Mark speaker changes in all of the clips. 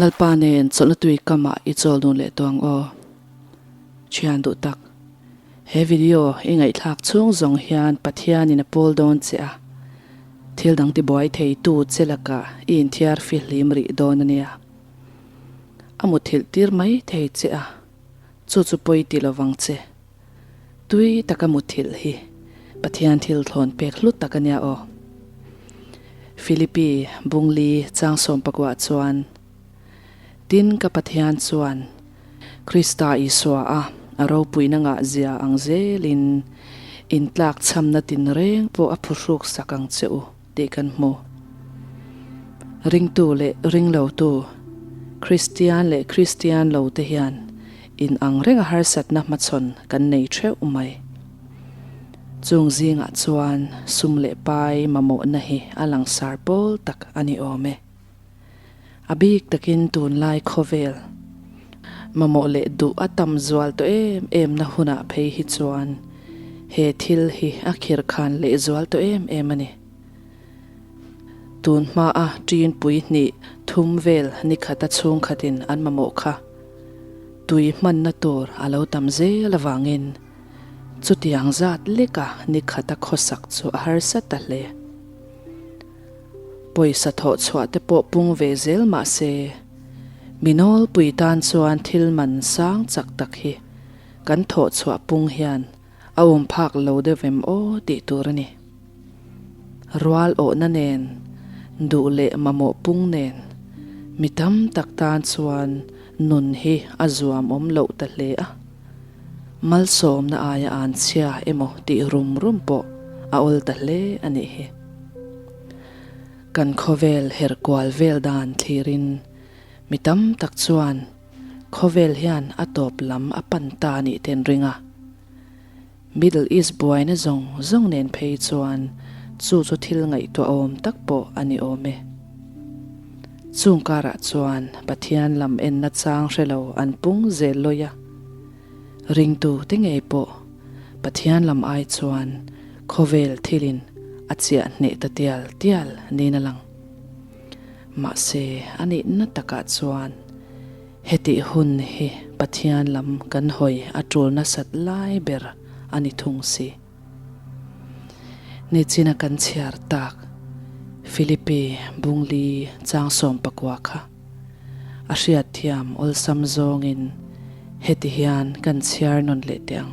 Speaker 1: Lalpa nen chawlhna tui kamah i chawl dun leh tawh ang aw. Thian duh tak. He video i ngaihthlak chhung zawng hian Pathianin a pawl dawn che a, thil dang tibuai thei tu che lakah i inthiar fihlim rih dawn a nia. A muthilh tir mai thei che a, chu chu pawi ti lovang che. Tui taka muthilh hi Pathian thil thlawn pek hlut tak a nia aw. Philippi Bungli chang sawmpakuah chuan, Tin ka Pathian chuan Krista Isua a a ropuina ngah zia ang zelin intlak chhamna tinreng pawh a phuhruk sak ang che u tih kan hmu. Ringtu leh ringlotu, Kristian leh Kristian lo te hian In ang reng a harsatna hmachhawn kan nei theuh mai. Chung zingah chuan sum leh pai mamawhna hi a langsar pawl tak a ni awm e. A bik takin tunlai khawvel mamawh leh duh a tam zual tawh em em na hunah phei hi chuan he thil hi a khirkhan leh zual tawh em em a ni. Tun hmaa ṭinpui hnih thum vel nikhata chhungkhatin an mamawh kha tui hmanna tur a lo tam zel avangin chutiang zat leka nikhata khawsak chu a harsa ta hle. Pawisa thawh chhuah te pawh pung ve zel mah se, mi nawlpui tan chuan thil man sang chak tak hi kan thawh chhuah pung hian A awm phak lo deuh em aw tih tur a ni. Rual awhna nen, duh leh mamawh pung nen, mi tam tak tan chuan nun hi a zuam awm loh ta hle a. Malsawmna aia an chhia emaw tih rum rum pawh a awl ta hle a nih hi. Kan khawvel herkual vel dan thlirin mi tam tak chuan Khawvel hian a tawp lam a pan ta a nih ten ring a. Middle East buaina zawng zawng nen phei chuan chu chu thil ngaihtuahawm tak pawh a ni awm e. Chung karah chuan Pathian lam enna chang hre lo an pung zel lawi a. Ringtu te ngei pawh Pathian lam ai chuan khawvel thilin a chiah hneh ta tial tial niin a lang. Mahse, a nihna takah chuan hetih hun hi Pathian lam kan hawi a tul nasat lai ber a ni thung si. Nichina kan chhiar tak Philippi Bungli chang 19 kha a hriatthiam awlsam zawngin heti hian kan chhiar nawn leh teh ang.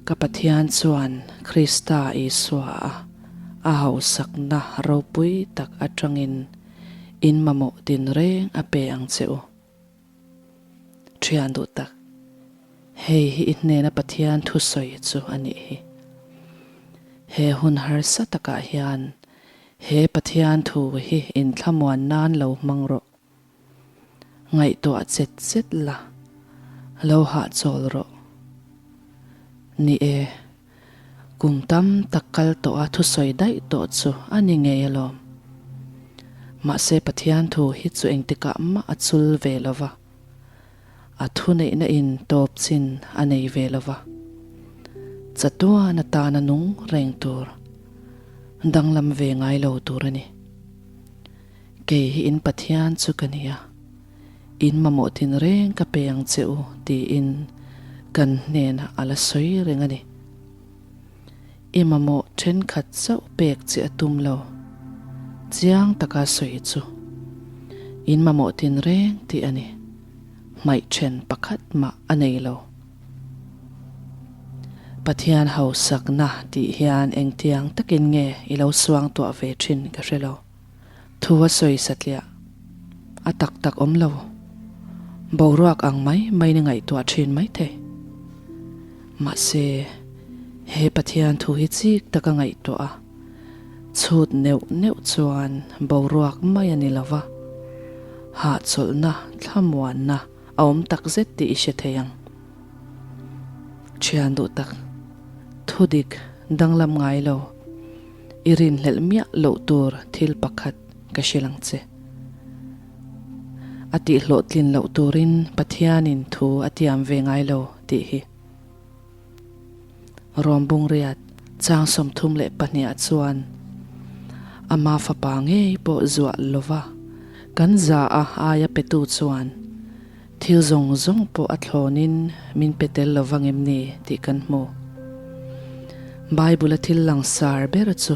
Speaker 1: Ka Pathian chuan Krista Isua a a hausakna ropui tak atangin in mamawh tinreng a pe ang che u. Thian duh tak, hei hi i hnena Pathian thusawi chu a nih hi. He hun harsa takah hian he Pathian thu hi inthlamuan nan lo hmang rawh. Ngaihtuah chet chet la, lo hahchawl rawh. Ni e. Kum tam tak kal tawh a thusawi daih tawh chu a ni ngei alawm. Mahse Pathian thu hi chu engtikah mah a chul ve lo va, a thuneihna in tawp chin a nei ve lo va. Chatuan atana nung reng tur, danglam ve ngai lo tur a ni. Kei hi in Pathian chu ka ni a, in mamawh tinreng ka pe ang che u tiin kan hnenah a la sawi reng a ni. I mamawh thenkhat chauh pek che a tum lo, chiang taka sawi chu in mamawh tinreng tih a ni, hmaih then pakhat mah a nei lo. Pathian hausakna tih hian engtiang takin nge i lo suangtuah ve thin ka hre lo. Thu a sawi satliah a tak tak awm lo. Boruak ang mai mai ni ngaihtuah thin mai thei. Mahse, he Pathian thu hi chik taka ngaihtuah a, chhut neuh neuh chuan boruak mai a ni lo va, hahchawlhna, thlamuanna a awm tak zet tih i hre thei ang. Thian duh tak, thudik danglam ngai lo. I rinhlelh miah loh tur thil pakhat ka hrilh ang che. A tihhlawhtlin loh turin Pathianin thu a tiam ve ngai lo tih hi. Rom Bungriat chang 32 ah chuan ama fapa ngei pawh zuah lova. Kan za a aia petu chuan thil zawng zawng pawh a thlawnin min pe tel lo vang em ni tih kan hmu. Bible-a thil langsar ber chu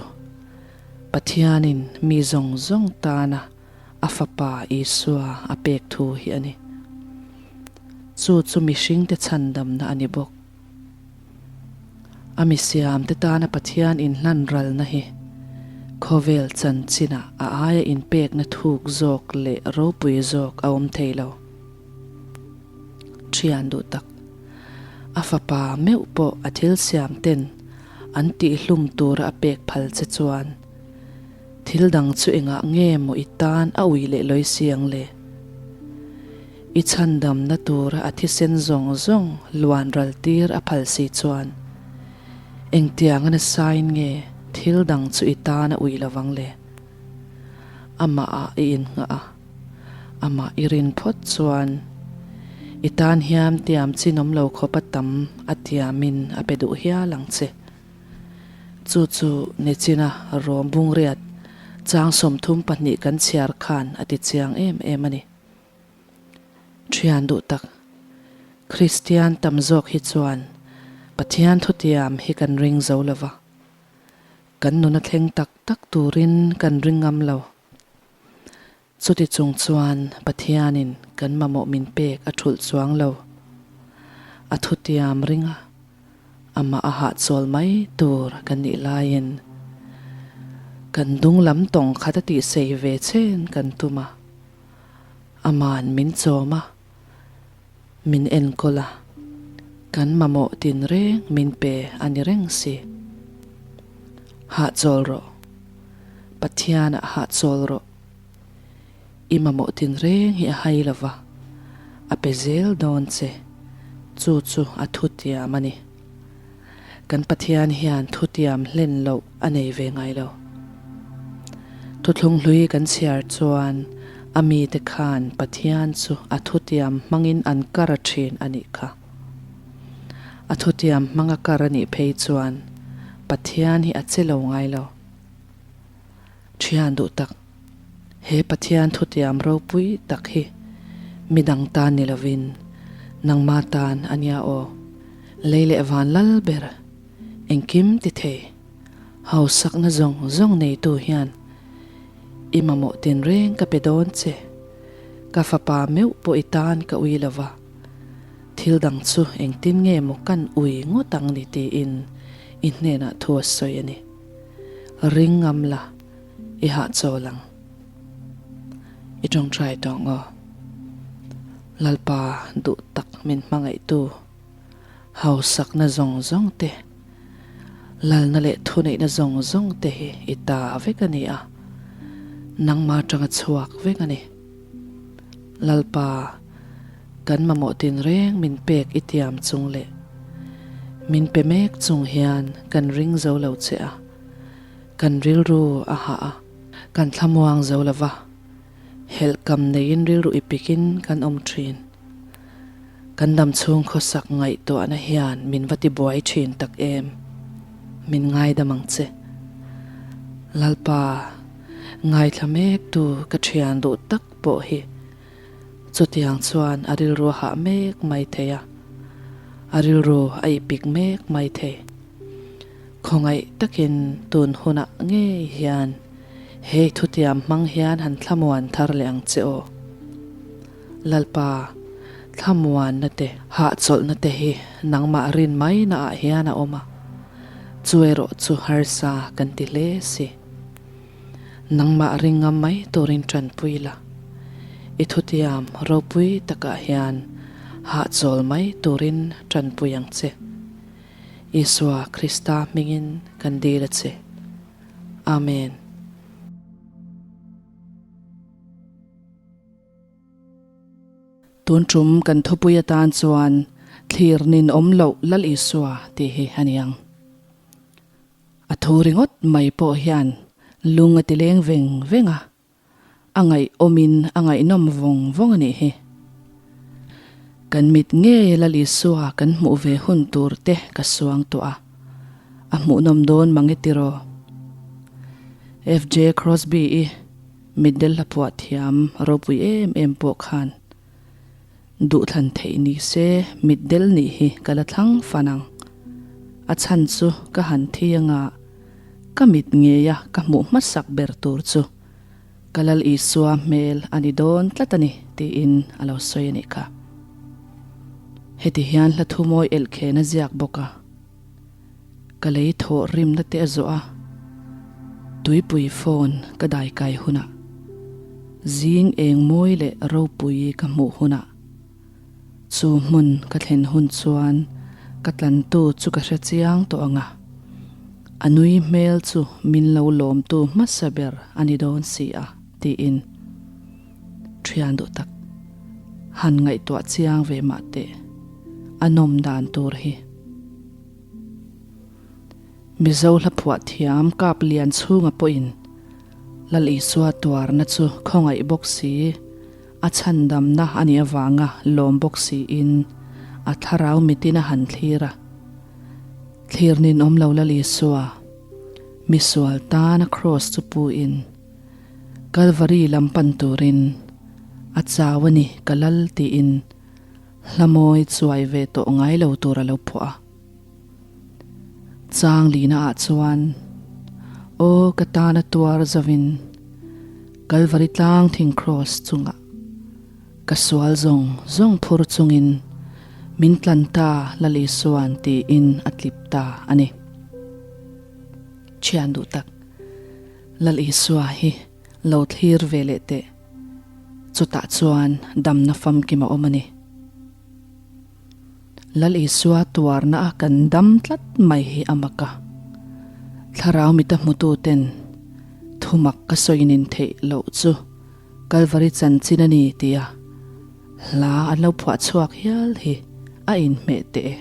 Speaker 1: Pathianin mi zawng zawng tana a Fapa Isua a pek thu hi a ni. Chu chu mihringte chhandamna a ni bawk. A misiamte tana Pathian inhlan ralna hi khawvel chanchinah a aia inpekna thuk zawk leh ropui zawk a awm thei lo. Thian duh tak, a fapa meuh pawh a thil siamten an tihhlum tura a pek phal che chuan thil dang chu engah nge maw i tan a ui leh lawi si ang le? I chhandamna tura a thisen zawng zawng luan ral tir a phal si chuan engtianga nasain nge thil dang chu i tan a ui lovang le? Amahah i innghah a, amah i rin phawt chuan i tan hiam tiam chin awm lo khawp a tam a tiamin a pe duh hial ang che. Chu chu nichina Rom bungriat chang 32 kan chhiar khan a ti chiang em em a ni. Thian duh tak, Kristian tam zawk hi chuan Pathian thutiam hi kan ring zo lo va, kan nuna thleng tak tak turin kan ring ngam lo. Chuti chung chuan Pathianin kan mamawh min pek a thulh chuang lo. A thutiam ring a, amah a hahchawl mai tur kan nih laiin kan dung lam tawng khat a tihsei ve chen kan tum a. Aman min chawm a, min enkawl a, kan mamawh tinreng min pe a ni reng si. Hahchawl rawh. Pathianah hahchawl rawh. I mamawh tinreng hi a hai lo va, a pe zel dawn che. Chu chu a thutiam a ni. Kan Pathian hian thutiam hlen loh a nei ve ngai lo. Thuthlung hlui kan chhiar chuan a mite khan Pathian chu a thutiam hmangin an kar a thin a nih kha. A thutiam hmanga kar a nih phei chuan Pathian hi a che lo ngai lo. Thian duh tak, he Pathian thutiam ropui tak hi midang tan ni lovin nangma tan a nia aw. Lei leh van lal ber, engkim ti thei, hausakna zawng zawng neitu hian i mamawh tinreng ka pe dawn che, ka fapa meuh pawh i tan ka ui lo va, thil dang chu engtin nge maw kan ui ngawt ang ni tiin i hnenah thu a sawi a ni. Ring ngam la, i hahchawl ang. I tawngtai tawh ngaw. Lalpa duh tak min hmangaihtu, hausakna zawng zawng te, lalna leh thuneihna zawng zawng te hi i ta vek a ni a, nangma atanga chhuak vek a ni. Lalpa, kan mamawh tinreng min pek i tiam chung leh min pe mek chung hian kan ring zo lo che a, kan rilru a hah a, kan thlamuang zo lo va, helhkam neiin rilru i pikin kan awm thin. Kan dam chhung khawsak ngaihtuahna hian min va tibuai thin tak em? Min ngaidam ang che. Lalpa, ngaithla mektu ka thian duh tak pawh hi chutiang chuan a rilru a hah mek mai thei a, a rilru a ipik mek mai thei. Khawngaih takin tun hunah ngei hian hei thutiam hmang hian han thlamuan thar leh ang che aw. Lalpa, thlamuanna te, hahchawlhna te hi nangmah rin mai naah hian a awm a, chu erawh chu harsa kan ti hle si. Nangmah ring ngam mai turin tanpui la, i thutiam ropui takah hian hahchawl mai turin tanpui ang che. Isua Krista hmingin kan dil a che. Amen. Tun tum kan thupui atan chuan thlir nin awm loh Lal Isua tih hi a ni ang. A thu ringawt mai pawh hian lung a ti leng veng veng a, a ngaihawmin a ngaihnawm vawng vawng a nih hi. Kan mit ngei Lal Isua kan hmuh ve hun tur te ka suang tawh a, a hmuhnawm dawn mang e tiraw? FJ Crosby-i. Mitdel hla phuah thiam ropui em em pawh khan duhthlan theih ni se mitdel nih hi ka la thlang fan ang. A chhan chu ka han thi anga ka mit ngeia ka hmuh hmasak ber tur chu ka Lal Isua hmel a ni dawn tlat a ni tiin a lo sawi a nih kha. Heti hian hla thu mawi elhkhen a ziak bawk a. Ka lei thawh rimna te a zawh a, tuipui phone ka dai kai hunah, zing eng mawi leh ropui ka hmuh hunah, chu hmun ka thlen hun chuan ka tlantu chu ka hre chiang tawh ang a, a nui hmel chu min lo lawmtu hmasa ber a ni dawn si a, tiin thian duh tak han ngaihtuah chiang ve mah teh a nawm dan tur hi. Mizo hla phuah thiam kap lian chhunga pawhin Lal Isua tuarna chu khawngaih bawk si, a chhandamna a nih avanga lawm bawk siin a thlarau mitin a han thlir a. Thlir ninawm lo Lal Isua, misual tana kraws chu puin Kalvari lam pan turin a chau a ni ka lal tiin Hla mawi chuai ve tawh ngai lo tur a lo phuah a. Chang lina ah chuan, Aw ka tana tuar zovin Kalvari tlang thing kraws chungah ka sual zawng zawng phur chungin min tlan ta Lal Isuan tiin a tlip ta a ni. Thian duh tak, Lal Isua hi lo thlir ve leh teh. Chutah chuan damna famkim a awm a ni. Lal Isua tuarna a kan dam tlat mai hi a mak a. Thlarau mita hmututen thumak ka sawinin theih loh chu Kalvari chanchin a ni tia hla an lo phuah chhuak hial hi a inhmeh teh e.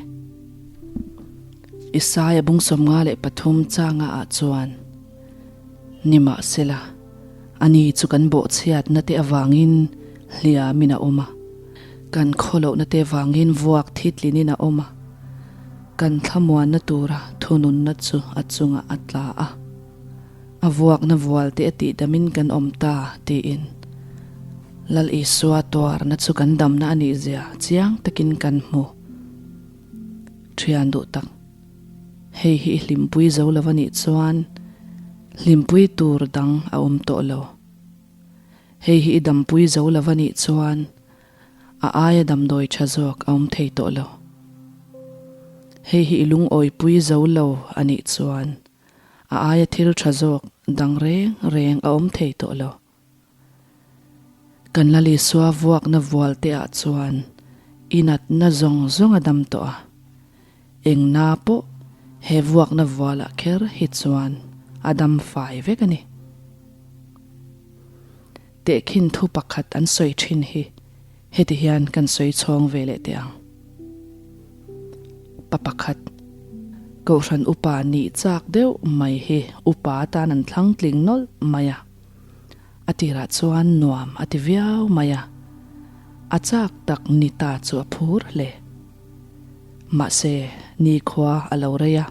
Speaker 1: Isaia bung 53 changa ah chuan Nimahsela, ani chu kan bawhchhiatna te avangin hliamin a awm a, kan khawlohna te vangin vuak thitlinin a awm a, kan thlamuanna tura thununna chu a chungah a tla a, a vuakna vual te a tihdamin kan awm ta, tiin Lal Isua tuarna chu kan damna a nihzia chiang takin kan hmu. Thian duh tak. Hei hi i hlimpui zo lo a nih chuan hlimpui tur dang a awm tawh lo. Hei hi i dampui zo lo a nih chuan a aia damdawi tha zawk a awm thei tawh lo. Hei hi i lungawipui zo lo a nih chuan a aia thil tha zawk dang reng reng a awm thei tawh lo. Kan Lal Isua vuakna vual te ah chuan i natna zawng zawng a dam tawh a, eng na pawh he vuakna vual ah kher hi chuan a dam fai vek a ni. Tehkhin thu pakhat an sawi thin hi heti hian kan sawi chhawng ve leh teh ang. Pa pakhat, Kohhran upa nih chak deuh mai hi upa atan an thlang tling nawlh mai a. A tirah chuan nuam a ti viau mai a, a chak tak ni ta chu a phur hle. Mahse, nikhua a lo rei a,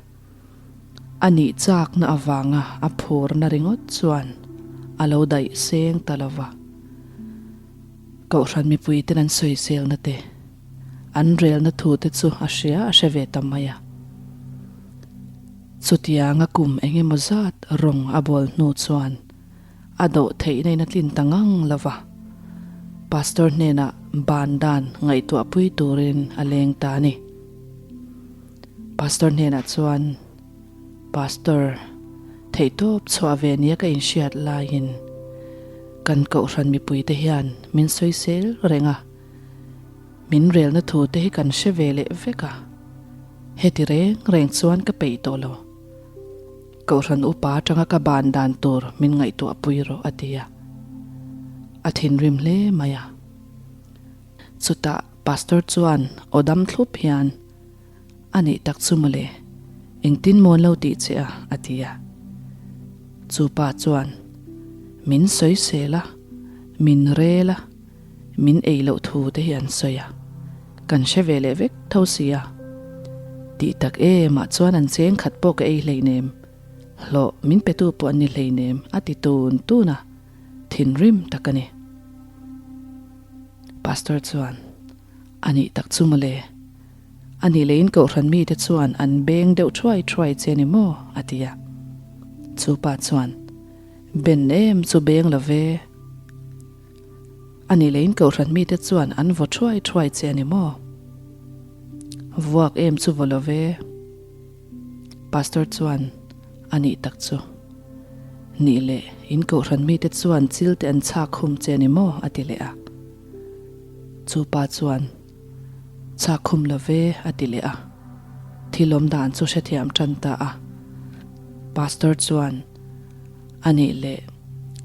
Speaker 1: a nih chakna avanga a phurna ringawt chuan a lo daih seng ta lo va. Kohhran mipuiten an sawiselna te, an relna thu te chu a hria a hre ve ta mai a. Chutianga kum eng emaw zat rawng a bawl hnu chuan a doh theihna in a tlin ta ngang lo va, Pastor hnenah ban dan ngaihtuahpui turin a leng ta a ni. Pastor hnenah chuan, Pastor, theihtawp chhuah ve nia ka inhriat laiin kan kohhran mipuite hian min sawisel reng a, Min relna thu te hi kan hre ve leh vek a, heti reng reng chuan ka peih tawh lo. Kohhran upa atanga ka ban dan tur min ngaihtuah pui rawh a ti a, a thinrim hle mai a. Chutah Pastor chuan aw dam thlup hian, A nih tak chu mawle, engtin maw an lo tih che a? a ti a. Chu pa chuan, Min sawisel a, min rel a, min ei loh thu te hi an sawi a, kan hre ve leh vek tho si a. Tih tak emah chuan an cheng khat pawh ka ei hleinem, hlawh min petu pawh an ni hleinem a ti tun tun a. Thinrim tak a ni. Pastor chuan, A nih tak chu mawle. A nih leh in kohhran mite chuan an beng deuh thuai thuai che ni maw? a ti a. Chu pa chuan, Ben em chu beng lo ve. A nih leh in kohhran mite chuan an vaw thuai thuai che a ni maw? Vuak em chu vaw lo ve. Pastor chuan, A nih tak chu. Nih leh in kohhran mite chuan chil te an chhak khum che a ni maw? a ti leh a. Chu pa chuan, Chhak khum lo ve, a ti leh a. Thil awm dan chu hrethiam tan ta a. Pastor chuan, A nih leh,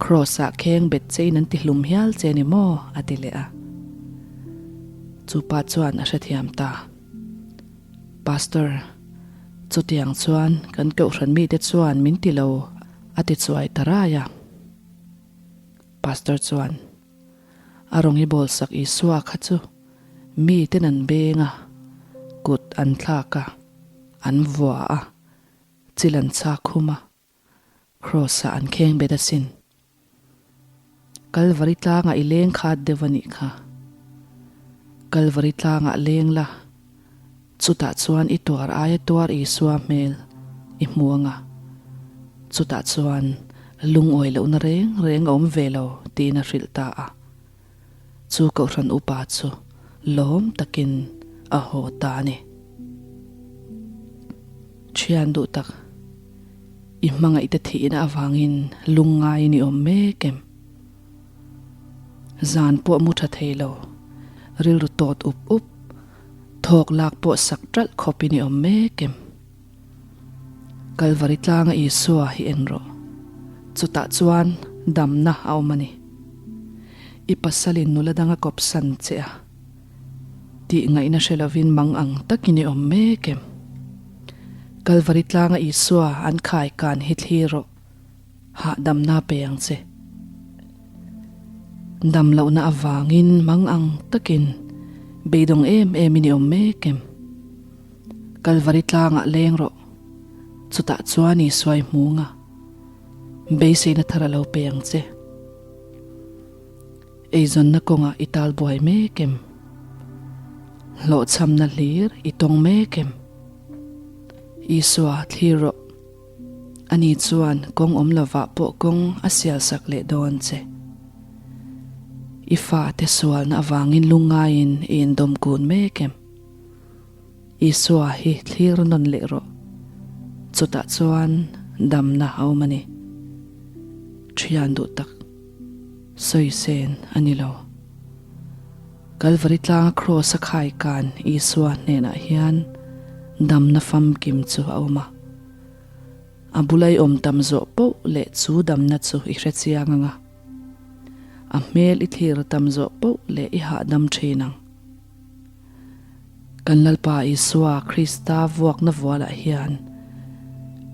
Speaker 1: Kraws ah kheng bet chein an ti hlum hial che ni maw? a ti leh a. Chu pa chuan a hrethiam ta. Pastor, Chutiang chuan kan kohhran mite chuan min ti lo, a ti chuai ta rai a. Pastor chuan, A rawng i bawlsak Isua kha chu miten an beng a, kut an thlak a, an vua a, chil an chhak khum a, Kraws-ah an kheng bet asin. Kalvari tlangah i leng khat deuh a nih kha. Kalvari tlangah leng la, chutah chuan i tuar aia tuar Isua hmel i hmu ang a, chutah chuan lungawi lohna reng reng a awm ve lo tiin a hrilh ta a. Chu Kohhran upa chu lawm takin a haw ta a ni. Thian duh tak, i hmangaihte thihna avangin lungngaiin i awm mek em? Zan pawh mu tha thei lo, rilru tawt up up, thawk lak pawh sak ṭalh khawpin i awm mek em? Kalvari tlanga Isua hi en rawh. Chutah chuan damna a awm a ni. I pasalin nula danga kawpsan che a. Tih ngaihna hre lovin mang ang takin i awm mek em? Kalvari tlanga Isua an khai kan hi thlir rawh. Hahdamna pe ang che. Dam lohna avangin mang ang takin beidawng em emin i awm mek em? Kalvari tlangah leng rawh. Chutah chuan Isua i hmu nga. Beiseina thar a lo pe ang che. Eizawnna kawngah i tal buai mek em? Hlawhchhamna hlir i tawng mek em? Isua thlir rawh. Ani chuan kawng awm lovah pawh kawng a sialsak leh dawn che. I fate sualna avangin lungngaiin i indawm kun mek em? Isua hi thlir nawn leh rawh. Chutah chuan damna a awm a ni. Thian duh tak sawi sen a ni lo. Kalvari tlanga kraws a khai kan Isua hnenah hian damna famkim chu a awm a. A bula i awm tam zawh poh leh chu damna chu i hre chiang ang a. A hmel i thlir tam zawh poh leh i hahdam thin ang. Kan Lalpa Isua Krista vuakna vualah hian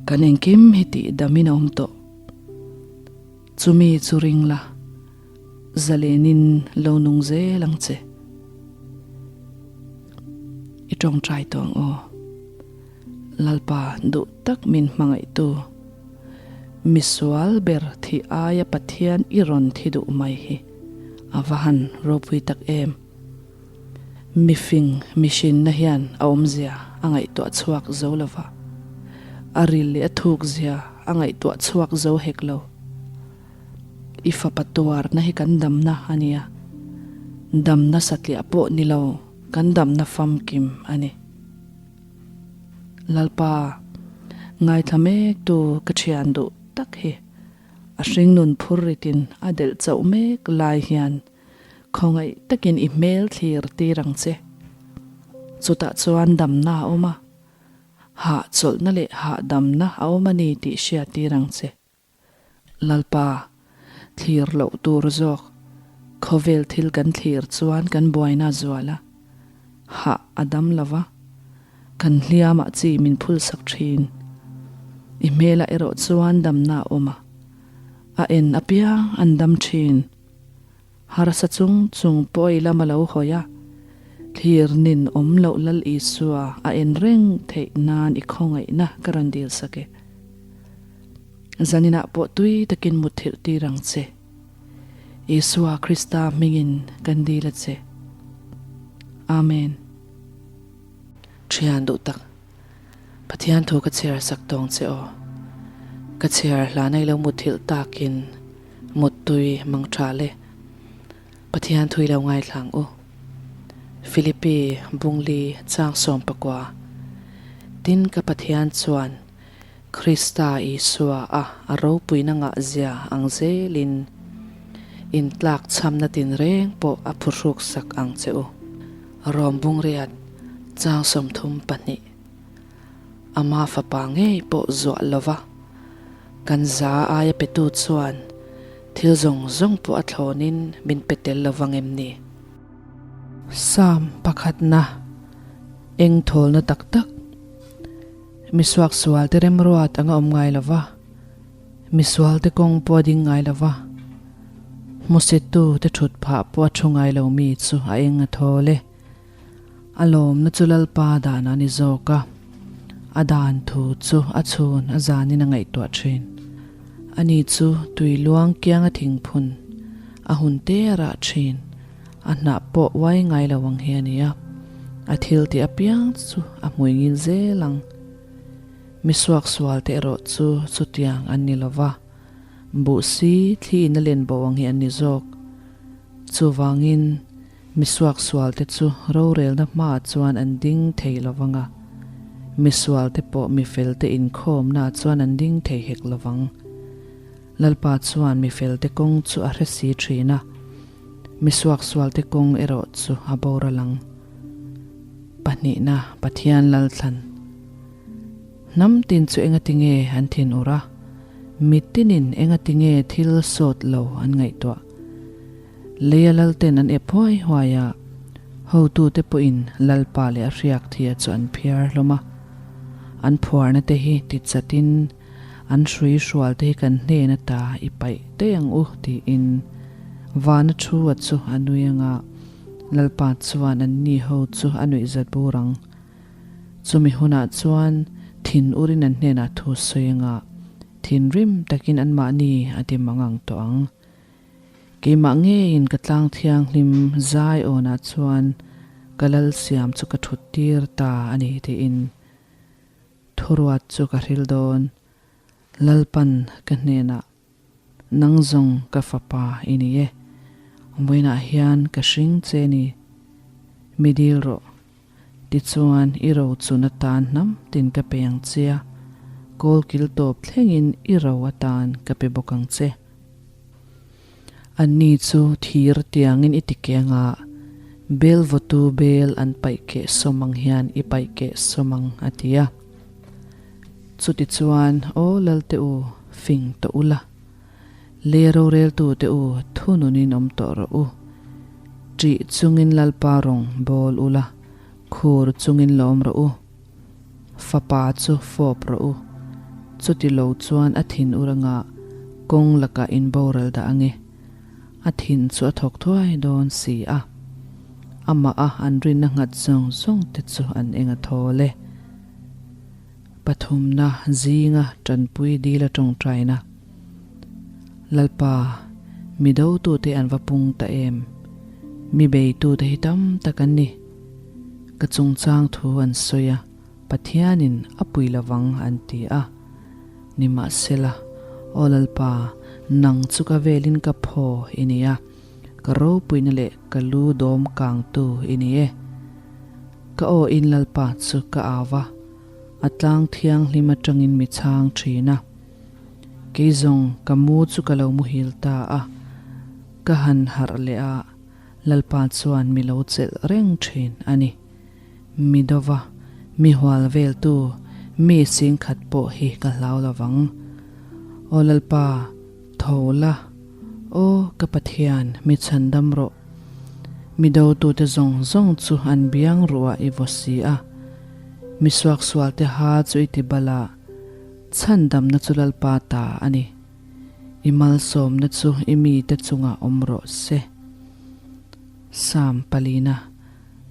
Speaker 1: kan engkim hi tih damin a awm tawh. Chumi chu ring la, zalenin lo nung zel ang che. I tawngtai tawh ang aw. Lalpa duh tak min hmangaihtu, misual ber thih aia Pathian i rawn thi duh mai hi a va han ropui tak em. Mifing mihrinna hian a awmzia a ngaihtuah chhuak zo lo va, a ril leh a thukzia a ngaihtuah chhuak zo hek lo. I fapa tuarna hi kan damna a ni a, damna satliah pawh ni lo kan damna famkim a ni. Lalpa, ngaithla mektu ka thian duh tak hi a hringnun phurritin a delh chauh mek lai hian Khawngaih takin i hmel thlir tir ang che. Chutah chuan damna a awm a, hahchawlhna leh hahdamna a awm a ni tih hriat tir ang che. Lalpa, thlir loh tur zawk, khawvel thil kan thlir chuan kan buaina a zual a, hah a dam lo va, kan hliamah chi min phulsak thin. I hmelah erawh chuan damna a awm a, a en apiang an dam thin. Harsa chung chung pawh i lam a lo hawi a, thlir nin awm loh Lal Isua a en reng theih nan i khawngaihna ka rawn dil sak e. Zaninah pawh tui takin mutthilh tir ang che. Isua Krista hmingin kan dil a che. Amen. Thian duh tak, Pathian thu ka chhiar sak tawng che aw. Ka chhiar hlan ai lo muthilh takin muttui mang tha le. Pathian thui lo ngaithlang u. Philippi Bungli chang 19. Tin ka Pathian chuan Krista Isua a a ropuina ngah zia ang zelin in tlak chhamna tinreng pawh a phuhruk sak ang che u. Rom Bungriat chang 32. Ama fapa ngei pawh zuah lova kan za aia petu chuan thil zawng zawng pawh a thlawnin min pe tel lo vang em ni? Psalm pakhatna eng thawlna tak tak Misuaksual te remruat anga awm ngai lo va, misual te kawng pawh a ding ngai lo va, hmusittu te thut phah pawh a thu ngai lo mi chu a eng a thawl e. A lawmna chu Lalpa dan a ni zawk a, a dan thu chu a chhun a zanin a ngaihtuah thin. Ani chu tui luang kianga thingphun a hun te a rah thin. A hnah pawh uai ngai lo ang hi a ni a, a thil tih apiang chu a hmui ngil zel ang. Mi suaksual te erawh chu chutiang an ni lo va, buh si thli in a len bo ang hi an ni zawk. Chuvangin mi suaksual te chu rorelna hmaah chuan an ding thei lo vang a, mi sual te pawh mi fel te inkhawmnaah chuan an ding thei hek lo vang. Lalpa chuan mi fel te kawng chu a hre si thin a. Mi suaksualte kawng erawh chu a boral ang. Pahnihna, Pathian lalthlan. Hnam tin chu engatinge an thin ur a? Mi tinin engatinge thil sawt lo an ngaihtuah? Leia lalten an ep huai huai a, hotute pawhin Lalpa leh a hriak thia chu an phiar hlawm a. An phuarna te hi tichatin An hrui hrual te hi kan hnen ata i paih daih ang u tiin Vana thu a chu a nui anga Lalpa chuan an ni ho chu a nuih zat bur ang. Chumi hunah chuan thin urin an hnenah thu sawi anga thinrim takin anmahni a ti mang ang tawh ang. Keimah ngeiin ka tlang thianghlim zai awnah chuan ka lal siam chu ka thut tir ta a ni tiin Thuruat chu ka hril dawn. Lalpan ka hnenah, Nang zawng ka fapa i ni e, vawiinah hian ka hring che ni, mi dil rawh. Tichuan i ro chun atan hnam tin ka pe ang che a, kawl kil tawp thlengin i ro atan ka pe bawk ang che. Anni chu thir tiangin i ti keng a, bel vawtu bel an paih keh sawm ang hian i paih keh sawm ang, a ti a. Chutichuan, Aw Lalte u, fing tawh ula. Le roreltute u, thununin awm tawh rawh u. Ṭih chungin Lalpa rawng bawl ula, khur chungin lawm rawh u. Fapa chu fawp rawh u. Chuti lo chuan a thin ur anga kawng lakah in boral dah ange. A thin chu a thawk thuai dawn si a. Amah a an rinna nghat zawng zawng te chu an eng a thawl e. Pathumna zinga tanpui dil a tawngtaina. Lalpa, mi dotute an va pung ta em? Mi beitute hi tam tak an ni. Ka chungchang thu an sawi a, Pathianin a pui lovang an ti a. Nimahsela, Aw Lalpa, nang chu ka velin ka phaw i ni a, ka ropuina leh ka lu dawm kangtu i ni e. Ka aw in Lalpa chu ka au va, a tlang thianghlim atangin mi chhang thin a. Kei zawng ka mu chu ka lo muhil ta a, ka han harh leh a, Lalpa chuan mi lo chelh reng thin a ni. Mi dova, mi hual veltu, mi singkhat pawh hi ka hlau lo vang. Aw Lalpa, tho la, aw ka Pathian, mi chhandam rawh. Mi dotute zawng zawng chu an biang ruah i vaw si a. Mi suaksualte ha chu i ti bal a, chhandamna chu Lalpa ta a ni. I malsawmna chu i mite chungah awm rawh se. Psalm palina,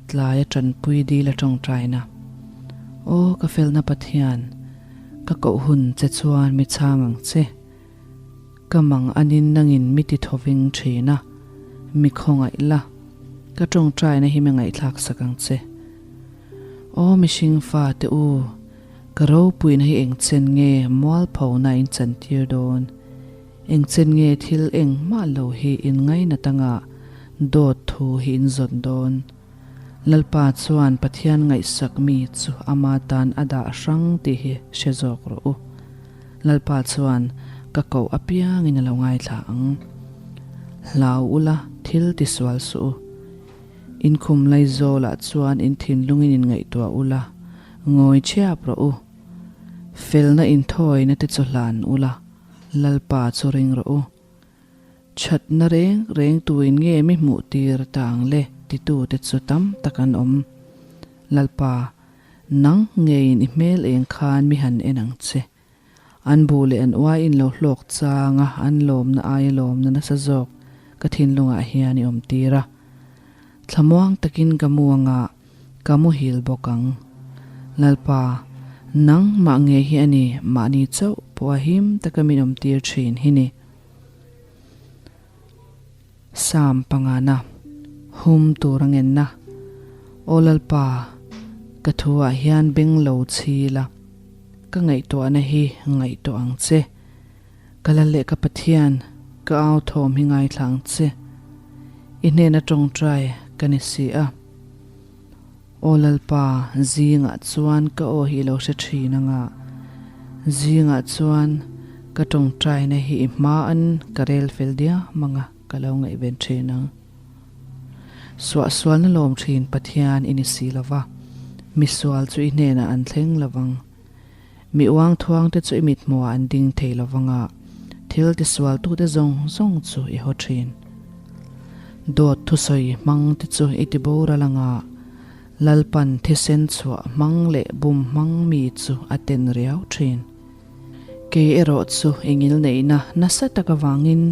Speaker 1: Tlaia tanpui dil a tawngtaina. Aw ka felna Pathian, ka koh hun che chuan mi chhang ang che. Ka mang anin nangin mi ti thoving thin a, mi khawngaih la, ka tawngtaina hi mi ngaihthlak sak ang che. Aw mihring fa te u, ka ropuina hi engchen nge mualphona in chantir dawn? Engchen nge thil engmah lo hi in ngainat anga dawt thu hi in zawt dawn? Lalpa chuan Pathian ngaihsak mi chu ama tan a dah hrang tih hi hre zawk rawh u. Lalpa chuan ka koh apiangin a lo ngaithla ang. Hlau ula thil tisual suh u. Inkhum Laizawlah chuan in thinlungin in ngaihtuah ula, ngawi chhiap rawh u. Felna inthawina te chu hlan ula, Lalpa chu ring rawh u. Thatna reng reng tuin nge mi hmuh tir ta ang le titute chu tam tak an awm. Lalpa, nang ngeiin i hmel eng khan mi han en ang che. An bu leh an uai in lo hlawk chang a, an lawmna aia lawmna nasa zawk ka thinlungah hian i awm tir a. Thlamuang takin ka mu anga ka muhil bawk ang. Lalpa, nang mah nge hi a ni mahni chauh pawh a him taka min awm tir thin hi ni. Psalm pangana, Hum tur a ngenna, Aw Lalpa, ka thuah hian beng lo chhi la, ka ngaihtuahna hi ngaihtuah ang che. Ka lal leh ka Pathian, ka au thawm hi ngaithla ang che. I hnena tawngtai ka ni si a. Aw Lalpa, zingah chuan ka aw hi i lo hre thin anga, zingah chuan ka tawngtaina hi i hmain ka rel fel diam anga ka lo ngaihven thin ang. Suahsualna lawm thin Pathian i ni si lova, misual chu i hnenah an thleng lovang. Mi uang thuangte chu i mithmuhah an ding thei lovanga, thil tisualtute zawng zawng chu i haw thin. Dawt thusawi hmangte chu i ti boral anga, Lalpan thisen chhuah hmang leh bum hmang mi chu a ten riau thin. Kei erawh chu i ngilneihna nasa tak avangin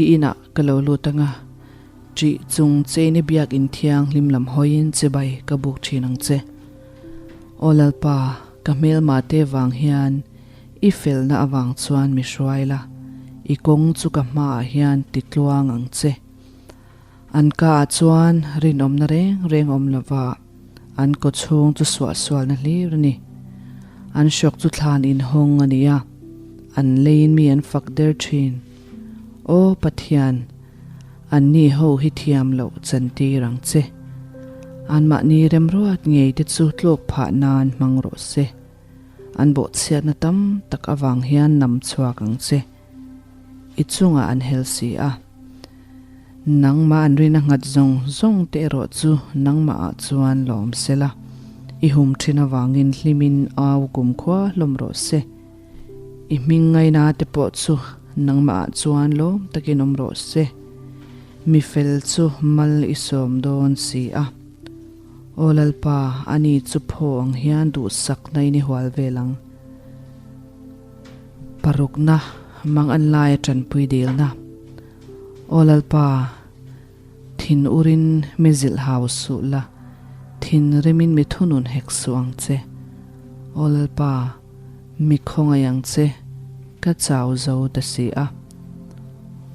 Speaker 1: i inah ka lo lut anga, ṭih chung chein i biakinn thianghlim lam hawiin chibai ka buk ṭhin ang che. Aw Lalpa, ka hmelma te vang hian i felna avang chuan mi hruai la, i kawng chu ka hmaah hian ti tluang ang che. An kaah chuan rinawmna reng reng awm lova, an kaw chhung chu suahsualna hlir a ni. An hrawk chu thlan inhawng a ni a, an leiin mi an fak der thin. Aw Pathian, Anni ho hi thiam loh chantir ang che. Anmahni remruat ngei te chu tluk phah nan hmang rawh se. An bawhchhiatna tam tak avang hian nam chhuak ang che. I chungah an hel si a. Nangmah an rina nghat zawng zawng te erawh chu nangmah ah chuan lawm se la. I hum thin avangin hlimin au kumkhua hlawm rawh se. I hming ngaina te pawh chu nangmah ah chuan lawm takin awm rawh se. Mi fel chu mal i sawm dawn si a. Aw Lalpa, ani chu phaw ang hian duhsakna in i hual vel ang. Parukna, mang an laia tanpui dilna. Aw Lalpa, thin urin mi zilh hau suh la, thin rimin mi thunun hek suh ang che. Aw Lalpa, Mi khawngaih ang che, ka chau zo ta si a.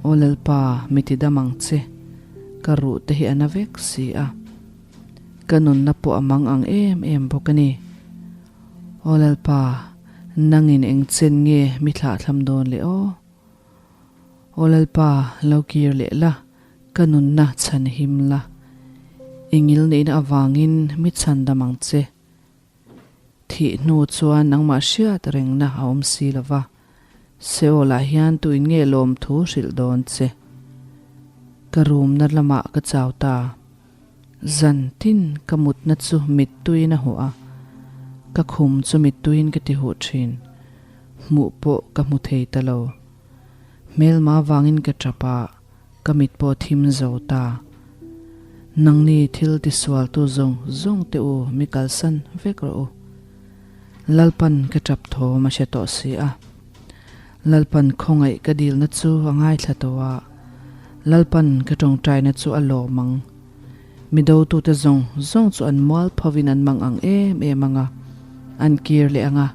Speaker 1: Aw Lalpa, mi ti dam ang che, ka ruh te hi a na vek si a. Ka nunna pawh a mang ang em em bawk a ni. Aw Lalpa, nangin eng chen nge mi thlahthlam dawn le aw? Aw Lalpa, lo kir leh la, ka nunna chhan him la. I ngilneihna avangin mi chhan dam ang che. Thih hnu chuan nangmah hriat rengna a awm si lo va, Seolah hian tuin nge lawmthu hrilh dawn che? Ka rumna lamah ka chau ta. Zan tin ka mutna chu mittuiin a huh a, ka khum chu mittuiin ka ti huh thin. Hmuh pawh ka hmu thei ta lo. Hmelma vangin ka tap a, Ka mit pawh thim zo ta. Nangni thil tisualtu zawng zawng te u mi kalsan vek rawh u. Lalpan ka tap thawm a hre tawh si a. Lalpan khawngaih ka dilna chu a ngaithla tawh a. Lalpan ka tawngtaina chu a lawm ang. Mi dotute zawng zawng chu an mual phovin an mang ang em em ang a, an kir leh ang a,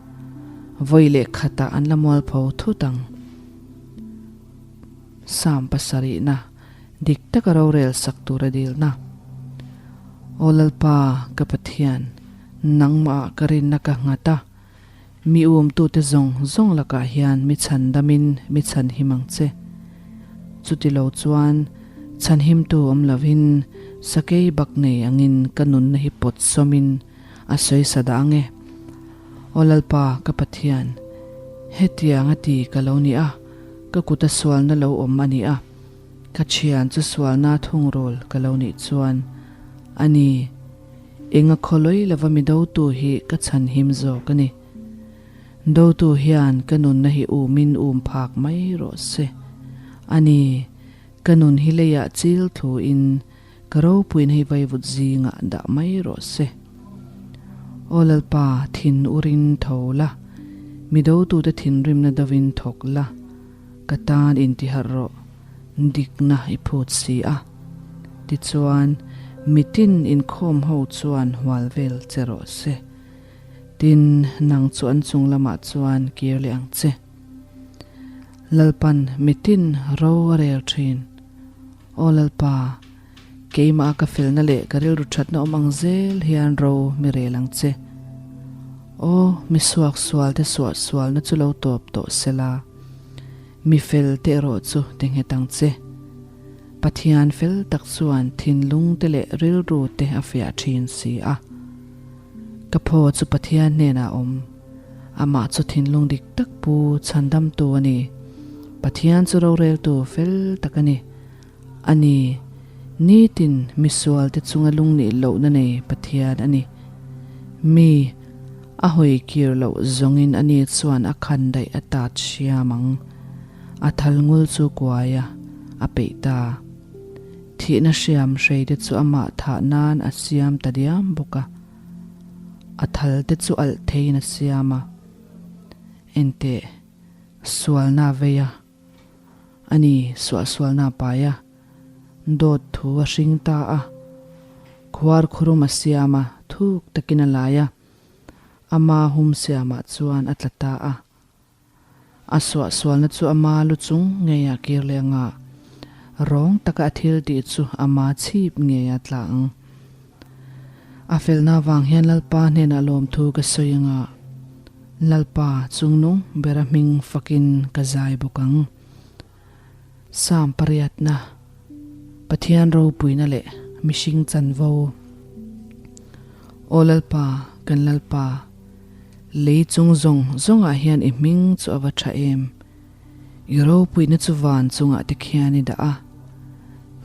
Speaker 1: vawi leh khatah an la mual pho thut ang. Sam pasarihna, dik taka rorel sak tura dilna. Aw Lalpa, ka Pathian, nangmah ka rinna ka nghat a, mi umtute zawng zawng lakah hian mi chhandamin mi chhanhim ang che. Chutilo chuan chhanhimtu awm lovin sakei bak nei angin ka nunna hi pawt sawmin a sawisa dah ang e. Aw Lalpa, ka Pathian, hetiang a ti ka lo ni a, ka kuta sualna lo awm a ni a, ka thian chu sualna thungrul ka lo nih chuan a ni, enga khawlawi lova mi dotu hi ka chhanhim zawk a ni. Dotu hian ka nunna hi umin um phak mai rawh se. A ni, ka nun hi leiah chil thluin Ka ropuina hi vaivut zingah dah mai rawh se. Aw Lalpa, thin urin tho la, mi dotute thinrimna dovin thawk la, ka tan intiharh rawh, dikna i phut si a. Tichuan, mitin inkhawm ho chuan hual vel che rawh se. Tin, nang chu an chung lamah chuan kir leh ang che. Lalpan mitin ro a rel thin. Aw Lalpa, keimah ka felna leh ka rilru thatna awm ang zel hian ro mi rel ang che. Aw, mi suaksual te suahsualna chu lo tawp tawh sela, mi fel te erawh chu ti nghet ang che. Pathian fel tak chuan thinlung te leh rilru te a fiah thin si a. Ka phaw chu Pathian hnenah a awm. Amah chu thinlung dik tak pu chhandamtu a ni. Pathian chu roreltu fel tak a ni. A ni, nitin misualte chunga lungnih lohna nei Pathian a ni. Mi a hawi kir loh zawngin ani chuan a khan daih a tat hriam ang. A thal ngul chu kuai a, a peih ta. Thihna hriam hreite chu amah thah nan a siam ta diam bawk a. A thal te chu alh theiin a siam a, Enteh, sualna a vei a, a ni, suahsualna a pai a, dawt thu a hring ta a, khuar khurum a siam a, thuk takin a lai a, ama hum siamah chuan a tla ta a. A suahsualna chu ama lu chung ngeiah kir leh anga rawng taka a thil tih chu ama chhip ngeia tla ang. A felna avang hian Lalpa hnenah lawmthu ka sawi anga Lalpa chungnung bera hming fakin ka zai bawk ang. Psalm pariatna, Pathian ropuina leh mihring chanvo. Aw Lalpa, kan Lalpa, lei chung zawng zawngah hian i hming chu a va tha em? I ropuina chu van chungah te khian i dah a,